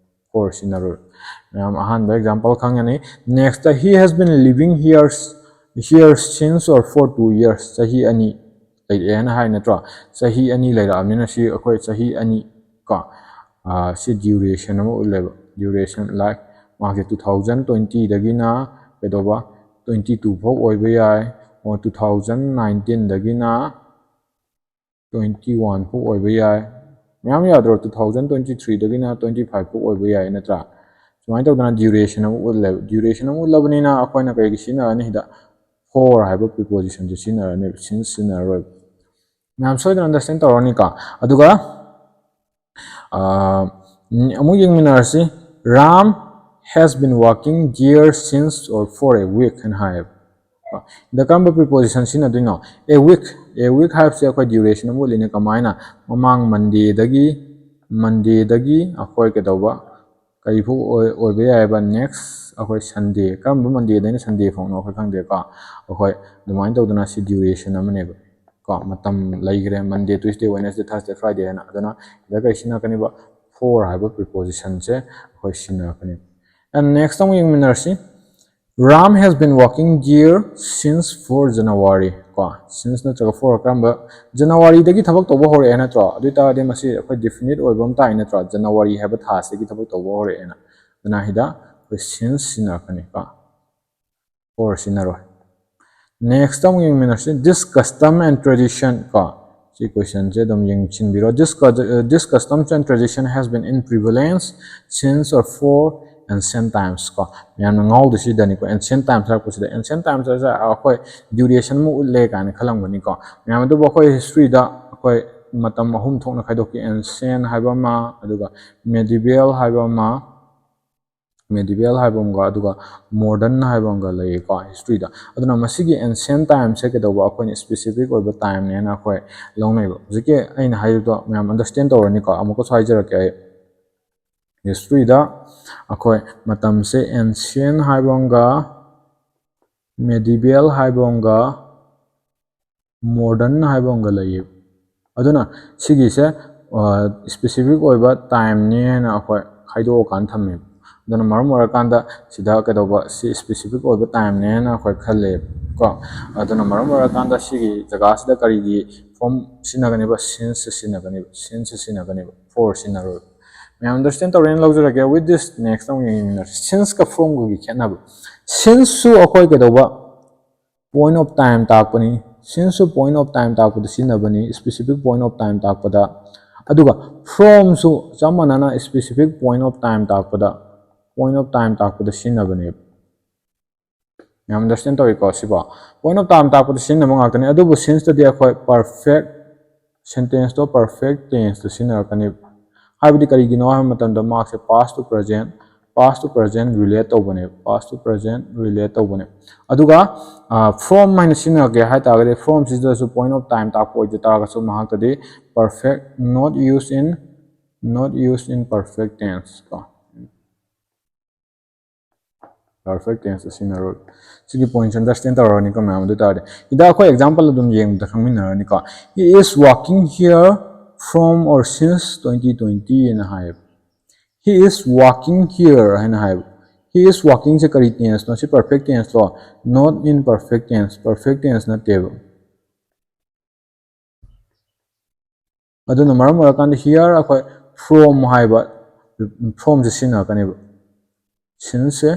for ꯁꯤꯖꯤꯟꯅꯔꯣꯏ꯫ ꯃꯌꯥꯝ ꯑꯍꯥꯟꯕ example ꯈꯪꯉꯅꯤ꯫ Next, he has been living here, here since or for two years. ꯆꯍꯤ ꯑꯅꯤ ꯂꯩꯔꯛꯑꯦꯅ ꯍꯥꯏ ꯅꯠꯇ꯭ꯔꯣ? ꯆꯍꯤ ꯑꯅꯤ ꯂꯩꯔꯛꯑꯕꯅꯤꯅ ꯁꯤ ꯑꯩꯈꯣꯏ ꯆꯍꯤ ꯑꯅꯤ ꯀꯣ, ꯁꯤ duration ꯑꯃ ꯎꯠꯂꯦꯕ꯫ Duration, like, ꯃꯥꯁꯦ two thousand twenty ꯗꯒꯤꯅ ꯀꯩꯗꯧꯕ, twenty two ꯐꯥꯎ ꯑꯣꯏꯕ ꯌꯥꯏ, or two thousand nineteen ꯗꯒꯤꯅ twenty one ꯐꯥꯎ ꯑꯣꯏꯕ ꯌꯥꯏ꯫ ꯃꯌꯥꯝ ꯌꯥꯗ꯭ꯔꯣ? Two thousand twenty three ꯗꯒꯤꯅ twenty five ꯐꯥꯎ ꯑꯣꯏꯕ ꯌꯥꯏ ꯅꯠꯇ꯭ꯔꯥ? ꯁꯨꯃꯥꯏꯅ ꯇꯧꯗꯅ duration ꯑꯃ ꯎꯠꯂꯦꯕ꯫ Duration ꯑꯃ ꯎꯠꯂꯕꯅꯤꯅ ꯑꯩꯈꯣꯏꯅ ꯀꯩꯒꯤ ꯁꯤꯖꯤꯟꯅꯔꯅꯤ? ꯁꯤꯗ for ꯍꯥꯏꯕ preposition ꯁꯦ ꯁꯤꯖꯤꯟꯅꯔꯅꯦꯕ, since ꯁꯤꯖꯤꯟꯅꯔꯔꯣꯏꯕ꯫ ꯃꯌꯥꯝ ꯁꯣꯏꯗꯅ understand ꯇꯧꯔꯅꯤꯀꯣ꯫ ꯑꯗꯨꯒ ꯑꯃꯨꯛ ꯌꯦꯡꯃꯤꯟꯅꯔꯁꯤ꯫ Ram has been working there since or for a week ꯍꯥꯏꯅ ꯍꯥꯏꯌꯦꯕ꯫ ꯁꯤꯗ ꯀꯔꯝꯕ preposition ꯁꯤꯖꯤꯟꯅꯗꯣꯏꯅꯣ? A week꯫ A week ꯍꯥꯏꯕꯁꯦ ꯑꯩꯈꯣꯏ duration ꯑꯃ ꯎꯠꯂꯤꯅꯦ꯫ ꯀꯃꯥꯏꯅ? ꯃꯃꯥꯡ Monday ꯗꯒꯤ Mondayꯗꯒꯤ ꯑꯩꯈꯣꯏ ꯀꯩꯗꯧꯕ ꯀꯔꯤꯐꯥꯎ ꯑꯣꯏꯕ ꯌꯥꯏꯑꯕ? Next ꯑꯩꯈꯣꯏ Sunday, ꯀꯔꯝꯕ Mondayꯗꯩꯅ Sunday ꯐꯥꯎꯅꯣ ꯑꯩꯈꯣꯏ ꯈꯪꯗꯦꯀꯣ꯫ ꯑꯩꯈꯣꯏ ꯑꯗꯨꯃꯥꯏꯅ ꯇꯧꯗꯅ ꯁꯤ duration ꯑꯃꯅꯦꯕ ꯀꯣ, ꯃꯇꯝ ꯂꯩꯈ꯭ꯔꯦ꯫ Monday, Tuesday, Wednesday, Thursday, Friday ꯍꯥꯏꯅ꯫ ꯑꯗꯨꯅ ꯁꯤꯗ ꯀꯔꯤ ꯁꯤꯖꯤꯟꯅꯔꯛꯀꯅꯤꯕ? For ꯍꯥꯏꯕ prepositionꯁꯦ ꯑꯩꯈꯣꯏ ꯁꯤꯖꯤꯟꯅꯔꯛꯀꯅꯤ꯫ And next ꯑꯃꯨꯛ ꯌꯦꯡꯃꯤꯟꯅꯔꯁꯤ꯫ Ram has been working there since four January ꯀꯣ꯫ Since ꯅꯠꯇ꯭ꯔꯒ for ꯀꯔꯝꯕ? Januaryꯗꯒꯤ ꯊꯕꯛ ꯇꯧꯕ ꯍꯧꯔꯛꯑꯦ ꯅꯠꯇ꯭ꯔꯣ? ꯑꯗꯨ ꯑꯣꯏꯇꯥꯔꯗꯤ ꯃꯁꯤ ꯑꯩꯈꯣꯏ definite ꯑꯣꯏꯕ ꯑꯃ ꯇꯥꯏ ꯅꯠꯇ꯭ꯔꯣ? January ꯍꯥꯏꯕ ꯊꯥꯁꯤꯗꯒꯤ ꯊꯕꯛ ꯇꯧꯕ ꯍꯧꯔꯛꯑꯦꯅ꯫ ꯑꯗꯨꯅ ꯁꯤꯗ ꯑꯩꯈꯣꯏ since ꯁꯤꯖꯤꯟꯅꯔꯛꯀꯅꯤ ꯀꯣ, for ꯁꯤꯖꯤꯟꯅꯔꯣꯏ꯫ Next ꯑꯃꯨꯛ ꯌꯦꯡꯃꯤꯟꯅꯔꯁꯤ꯫ This custom and tradition ꯀꯣ, ꯁꯤ questionꯁꯦ ꯑꯗꯨꯝ ꯌꯦꯡꯁꯤꯟꯕꯤꯔꯣ꯫ This, cu- uh, this customs and tradition has been in prevalence since or for ancient times ꯀꯣ꯫ ꯃꯌꯥꯝꯅ ꯉꯥꯎꯗꯣꯏꯁꯤꯗꯅꯤꯀꯣ, ancient times ꯍꯥꯏꯔꯛꯄꯁꯤꯗ꯫ Ancient times ꯍꯥꯏꯁꯦ ꯑꯩꯈꯣꯏ duration ꯑꯃ ꯎꯠꯂꯦ ꯀꯥꯏꯅ ꯈꯜꯂꯝꯒꯅꯤꯀꯣ ꯃꯌꯥꯝ꯫ ꯑꯗꯨꯕꯨ ꯑꯩꯈꯣꯏ historyꯗ ꯑꯩꯈꯣꯏ ꯃꯇꯝ ꯑꯍꯨꯝ ꯊꯣꯛꯅ ꯈꯥꯏꯗꯣꯛꯈꯤ: ancient ꯍꯥꯏꯕ ꯑꯃ, ꯑꯗꯨꯒ medieval ꯍꯥꯏꯕ ꯑꯃ, medieval ꯍꯥꯏꯕ ꯑꯃꯒ, ꯑꯗꯨꯒ modern ꯍꯥꯏꯕ ꯑꯃꯒ ꯂꯩꯌꯦꯀꯣ historyꯗ꯫ ꯑꯗꯨꯅ ꯃꯁꯤꯒꯤ ancient timesꯁꯦ ꯀꯩꯗꯧꯕ ꯑꯩꯈꯣꯏꯅ specific ꯑꯣꯏꯕ timeꯅꯦꯅ ꯑꯩꯈꯣꯏ ꯂꯧꯅꯩꯕ꯫ ꯍꯧꯖꯤꯛꯀꯤ ꯑꯩꯅ ꯍꯥꯏꯔꯤꯕꯗꯣ ꯃꯌꯥꯝ understand ꯇꯧꯔꯅꯤꯀꯣ꯫ ꯑꯃꯨꯛꯀꯁꯨ ꯍꯥꯏꯖꯔꯛꯀꯦ ꯑꯩ꯫ Historyꯗ ꯑꯩꯈꯣꯏ ꯃꯇꯝꯁꯦ ancient ꯍꯥꯏꯕ ꯑꯃꯒ, medieval ꯍꯥꯏꯕ ꯑꯃꯒ, modern ꯍꯥꯏꯕ ꯑꯃꯒ ꯂꯩꯌꯦꯕ꯫ ꯑꯗꯨꯅ ꯁꯤꯒꯤꯁꯦ specific ꯑꯣꯏꯕ timeꯅꯦ ꯍꯥꯏꯅ ꯑꯩꯈꯣꯏ ꯈꯥꯏꯗꯣꯛꯑꯀꯥꯟꯗ ꯊꯝꯃꯦꯕ꯫ ꯑꯗꯨꯅ ꯃꯔꯝ ꯑꯣꯏꯔꯀꯥꯟꯗ ꯁꯤꯗ ꯀꯩꯗꯧꯕ, ꯁꯤ specific ꯑꯣꯏꯕ timeꯅꯦ ꯍꯥꯏꯅ ꯑꯩꯈꯣꯏ ꯈꯜꯂꯦꯕ ꯀꯣ꯫ ꯑꯗꯨꯅ ꯃꯔꯝ ꯑꯣꯏꯔꯀꯥꯟꯗ ꯁꯤꯒꯤ ꯖꯒꯥꯁꯤꯗ ꯀꯔꯤꯒꯤ form ꯁꯤꯖꯤꯟꯅꯒꯅꯦꯕ? Since ꯁꯤꯖꯤꯟꯅꯒꯅꯦꯕ꯫ Since ꯁꯤꯖꯤꯟꯅꯒꯅꯦꯕ, for ꯁꯤꯖꯤꯟꯅꯔꯣꯏꯕ꯫ ꯃꯌꯥꯝ understand ꯇꯧꯔꯦꯅ ꯂꯧꯖꯔꯒꯦ꯫ With this, next ꯑꯃꯨꯛ ꯌꯦꯡꯃꯤꯟꯅꯔꯁꯤ꯫ Sinceꯀ fromꯒꯒꯤ ꯈꯦꯠꯅꯕ꯫ Sinceꯁꯨ ꯑꯩꯈꯣꯏ ꯀꯩꯗꯧꯕ, point of time ꯇꯥꯛꯄꯅꯤ꯫ Sinceꯁꯨ point of time ꯇꯥꯛꯄꯗ ꯁꯤꯖꯤꯟꯅꯕꯅꯤ, specific point of time ꯇꯥꯛꯄꯗ꯫ ꯑꯗꯨꯒ fromꯁꯨ ꯆꯞ ꯃꯥꯟꯅꯅ specific point of time ꯇꯥꯛꯄꯗ, point of time ꯇꯥꯛꯄꯗ ꯁꯤꯖꯤꯟꯅꯕꯅꯦꯕ꯫ ꯌꯥꯝ understand ꯇꯧꯋꯤꯀꯣ ꯁꯤꯕꯣ? Point of time ꯇꯥꯛꯄꯗ ꯁꯤꯖꯤꯟꯅꯕ ꯉꯥꯛꯇꯅꯤ꯫ ꯑꯗꯨꯕꯨ sinceꯇꯗꯤ ꯑꯩꯈꯣꯏ perfect sentenceꯇꯣ perfect tenseꯇ ꯁꯤꯖꯤꯟꯅꯔꯛꯀꯅꯤ꯫ ꯍꯥꯏꯕꯗꯤ ꯀꯔꯤꯒꯤꯅꯣ ꯍꯥꯏꯕ ꯃꯇꯝꯗ ꯃꯥꯁꯦ past to present, past to present relate ꯇꯧꯕꯅꯦꯕ, past to present relate ꯇꯧꯕꯅꯦꯕ꯫ ꯑꯗꯨꯒ from ꯍꯥꯏꯅ ꯁꯤꯖꯤꯟꯅꯔꯛꯀꯦ ꯍꯥꯏ ꯇꯥꯔꯒꯗꯤ, fromꯁꯤꯗꯁꯨ point of time ꯇꯥꯛꯄ ꯑꯣꯏꯖ ꯇꯥꯔꯒꯁꯨ ꯃꯍꯥꯛꯇꯗꯤ perfect, not used in Not used in perfect tense ꯀꯣ꯫ Perfect tense ꯁꯤꯖꯤꯟꯅꯔꯣꯏ꯫ ꯁꯤꯒꯤ point understand ꯇꯧꯔꯅꯤꯀꯣ ꯃꯌꯥꯝ꯫ ꯑꯗꯨ ꯇꯥꯔꯗꯤ ꯁꯤꯗ ꯑꯩꯈꯣꯏ example ꯑꯗꯨꯝ ꯌꯦꯡꯕꯗ ꯈꯪꯃꯤꯟꯅꯔꯅꯤꯀꯣ꯫ He is working here from or since twenty twenty ꯍꯥꯏꯅ ꯍꯥꯏꯌꯦꯕ꯫ He is working here ꯍꯥꯏꯅ ꯍꯥꯏꯕ꯫ He is working ꯁꯦ ꯀꯔꯤ tense ꯅꯣ? ꯁꯤ perfect tense low? Not in perfect tense, perfect tense ꯅꯠꯇꯦꯕ꯫ ꯑꯗꯨꯅ ꯃꯔꯝ ꯑꯣꯏꯔꯀꯥꯟꯗ here ꯑꯩꯈꯣꯏ from ꯍꯥꯏꯕ, from ꯁꯦ ꯁꯤꯖꯤꯟꯅꯔꯛꯀꯅꯦꯕ, since ꯁꯦ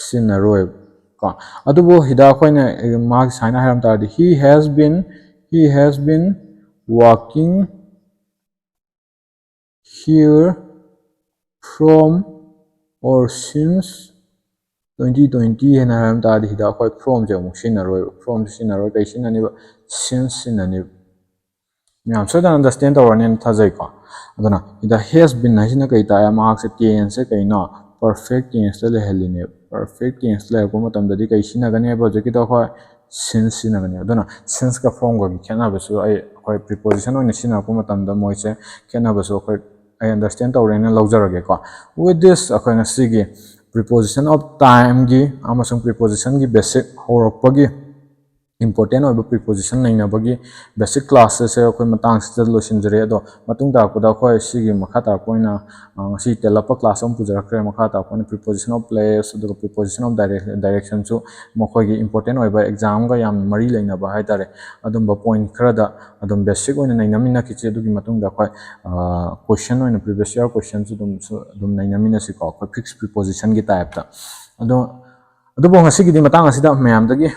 ꯁꯤꯖꯤꯟꯅꯔꯣꯏꯕ ꯀꯣ꯫ ꯑꯗꯨꯕꯨ ꯁꯤꯗ ꯑꯩꯈꯣꯏꯅ ꯃꯥꯒꯤ ꯁꯨꯃꯥꯏꯅ ꯍꯥꯏꯔꯝ ꯇꯥꯔꯗꯤ, he has been, he has been working here from or since twenty twenty ꯍꯥꯏꯅ ꯍꯥꯏꯔꯝ ꯇꯥꯔꯗꯤ ꯁꯤꯗ ꯑꯩꯈꯣꯏ from ꯁꯦ ꯑꯃꯨꯛ ꯁꯤꯖꯤꯟꯅꯔꯣꯏꯕ꯫ From ꯁꯦ ꯁꯤꯖꯤꯟꯅꯔꯣꯏ꯫ ꯀꯩ ꯁꯤꯖꯤꯟꯅꯅꯤꯕ? Since ꯁꯤꯖꯤꯟꯅꯅꯤꯕ꯫ ꯃꯌꯥꯝ ꯁꯣꯏꯗꯅ understand ꯇꯧꯔꯅꯤꯅ ꯊꯥꯖꯩꯀꯣ꯫ ꯑꯗꯨꯅ ꯁꯤꯗ has been ꯍꯥꯏꯁꯤꯅ ꯀꯩ ꯇꯥꯛꯑꯦ? ꯃꯍꯥꯛꯁꯦ tense ꯁꯦ ꯀꯩꯅꯣ? Perfect tense ꯇ ꯂꯩꯍꯜꯂꯤꯅꯦꯕ꯫ Perfect tense ꯇ ꯂꯩꯔꯛꯄ ꯃꯇꯝꯗꯗꯤ ꯀꯩ ꯁꯤꯖꯤꯟꯅꯒꯅꯦꯕ? ꯍꯧꯖꯤꯛꯀꯤꯗꯣ ꯑꯩꯈꯣꯏ since ꯁꯤꯖꯤꯟꯅꯒꯅꯤ꯫ ꯑꯗꯨꯅ since ꯀ from ꯒꯒꯤ ꯈꯦꯠꯅꯕꯁꯨ ꯑꯩ, ꯑꯩꯈꯣꯏ preposition ꯑꯣꯏꯅ ꯁꯤꯖꯤꯟꯅꯔꯛꯄ ꯃꯇꯝꯗ ꯃꯣꯏꯁꯦ ꯈꯦꯠꯅꯕꯁꯨ ꯑꯩꯈꯣꯏ, ꯑꯩ understand ꯇꯧꯔꯦꯅ ꯂꯧꯖꯔꯒꯦꯀꯣ꯫ With this ꯑꯩꯈꯣꯏ ꯉꯁꯤꯒꯤ preposition of time ꯒꯤ ꯑꯃꯁꯨꯡ preposition ꯒꯤ basic ꯍꯧꯔꯛꯄꯒꯤ important ꯑꯣꯏꯕ preposition ꯅꯩꯅꯕꯒꯤ basic class ꯑꯁꯦ ꯑꯩꯈꯣꯏ ꯃꯇꯥꯡꯁꯤꯗ ꯂꯣꯏꯁꯤꯟꯖꯔꯦ꯫ ꯑꯗꯣ ꯃꯇꯨꯡ ꯇꯥꯔꯛꯄꯗ ꯑꯩꯈꯣꯏ ꯁꯤꯒꯤ ꯃꯈꯥ ꯇꯥꯔꯛꯄ ꯑꯣꯏꯅ, ꯑ, ꯉꯁꯤ ꯇꯦꯜꯂꯞꯄ class ꯑꯃ ꯄꯨꯖꯔꯛꯈ꯭ꯔꯦ꯫ ꯃꯈꯥ ꯇꯥꯔꯛꯄ ꯑꯣꯏꯅ preposition of place ꯑꯗꯨꯒ preposition of direc-, direction ꯁꯨ ꯃꯈꯣꯏꯒꯤ important ꯑꯣꯏꯕ exam ꯒ ꯌꯥꯝꯅ ꯃꯔꯤ ꯂꯩꯅꯕ ꯍꯥꯏꯇꯥꯔꯦ, ꯑꯗꯨꯝꯕ point ꯈꯔꯗ ꯑꯗꯨꯝ basic ꯑꯣꯏꯅ ꯅꯩꯅꯃꯤꯟꯅꯈꯤꯁꯤ꯫ ꯑꯗꯨꯒꯤ ꯃꯇꯨꯡꯗ ꯑꯩꯈꯣꯏ, ꯑ, question ꯑꯣꯏꯅ previous year question ꯁꯨ ꯑꯗꯨꯝ, ꯁꯨ ꯑꯗꯨꯝ ꯅꯩꯅꯃꯤꯟꯅꯁꯤꯀꯣ, ꯑꯩꯈꯣꯏ fixed preposition ꯒꯤ type ꯇ꯫ ꯑꯗꯣ, ꯑꯗꯨꯕꯨ ꯉꯁꯤꯒꯤꯗꯤ ꯃꯇꯥꯡ ꯑꯁꯤꯗ ꯃꯌꯥꯝꯗꯒꯤ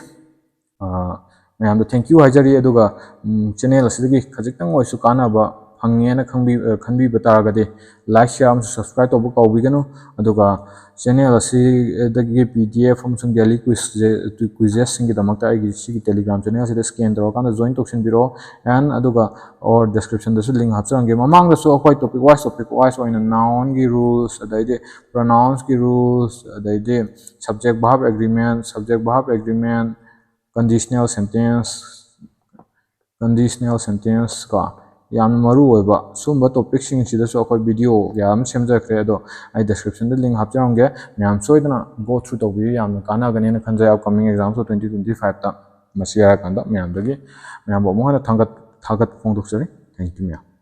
ꯑ, ꯃꯌꯥꯝꯗ thank you ꯍꯥꯏꯖꯔꯤ꯫ ꯑꯗꯨꯒ, ꯎꯝ, channel ꯑꯁꯤꯗꯒꯤ ꯈꯖꯤꯛꯇꯪ ꯑꯣꯏꯔꯁꯨ ꯀꯥꯟꯅꯕ ꯐꯪꯉꯦꯅ ꯈꯪꯕꯤ-, ꯑ, ꯈꯟꯕꯤꯕ ꯇꯥꯔꯒꯗꯤ like, share ꯑꯃꯁꯨꯡ subscribe ꯇꯧꯕ ꯀꯥꯎꯕꯤꯒꯅꯨ꯫ ꯑꯗꯨꯒ channel ꯑꯁꯤꯗꯒꯤ P D F ꯑꯃꯁꯨꯡ daily quiz, quizzes ꯁꯤꯡꯒꯤꯗꯃꯛꯇ ꯑꯩꯒꯤ ꯁꯤꯒꯤ Telegram channel ꯑꯁꯤꯗ scan ꯇꯧꯔꯀꯥꯟꯗ join ꯇꯧꯁꯤꯟꯕꯤꯔꯣ꯫ And ꯑꯗꯨꯒ or description ꯗꯁꯨ link ꯍꯥꯞꯆꯔꯝꯒꯦ꯫ ꯃꯃꯥꯡꯗꯁꯨ ꯑꯩꯈꯣꯏ topic wise, topic wise ꯑꯣꯏꯅ noun ꯒꯤ rules, ꯑꯗꯩꯗꯤ pronouns ꯀꯤ rules, ꯑꯗꯩꯗꯤ subject verb agreement, subject verb agreement, conditional sentence, conditional sentence ꯀꯣ, ꯌꯥꯝꯅ ꯃꯔꯨ ꯑꯣꯏꯕ ꯁꯨꯝꯕ topic ꯁꯤꯡꯁꯤꯗꯁꯨ ꯑꯩꯈꯣꯏ video ꯀꯌꯥ ꯑꯃ ꯁꯦꯝꯖꯈ꯭ꯔꯦ꯫ ꯑꯗꯣ ꯑꯩ description ꯗ link ꯍꯥꯞꯆꯔꯝꯒꯦ, ꯃꯌꯥꯝ ꯁꯣꯏꯗꯅ go through ꯇꯧꯕꯤꯌꯨ, ꯌꯥꯝꯅ ꯀꯥꯟꯅꯒꯅꯦꯅ ꯈꯟꯖꯩ upcoming exams of twenty twenty five ꯇ꯫ ꯃꯁꯤ ꯍꯥꯏꯔꯀꯥꯟꯗ ꯃꯌꯥꯝꯗꯒꯤ, ꯃꯌꯥꯝꯕꯨ ꯑꯃꯨꯛ ꯍꯟꯅ ꯊꯥꯒꯠ ꯊꯥꯒꯠꯄ ꯐꯣꯡꯗꯣꯛꯆꯔꯤ꯫ Thank you ꯃꯌꯥꯝ꯫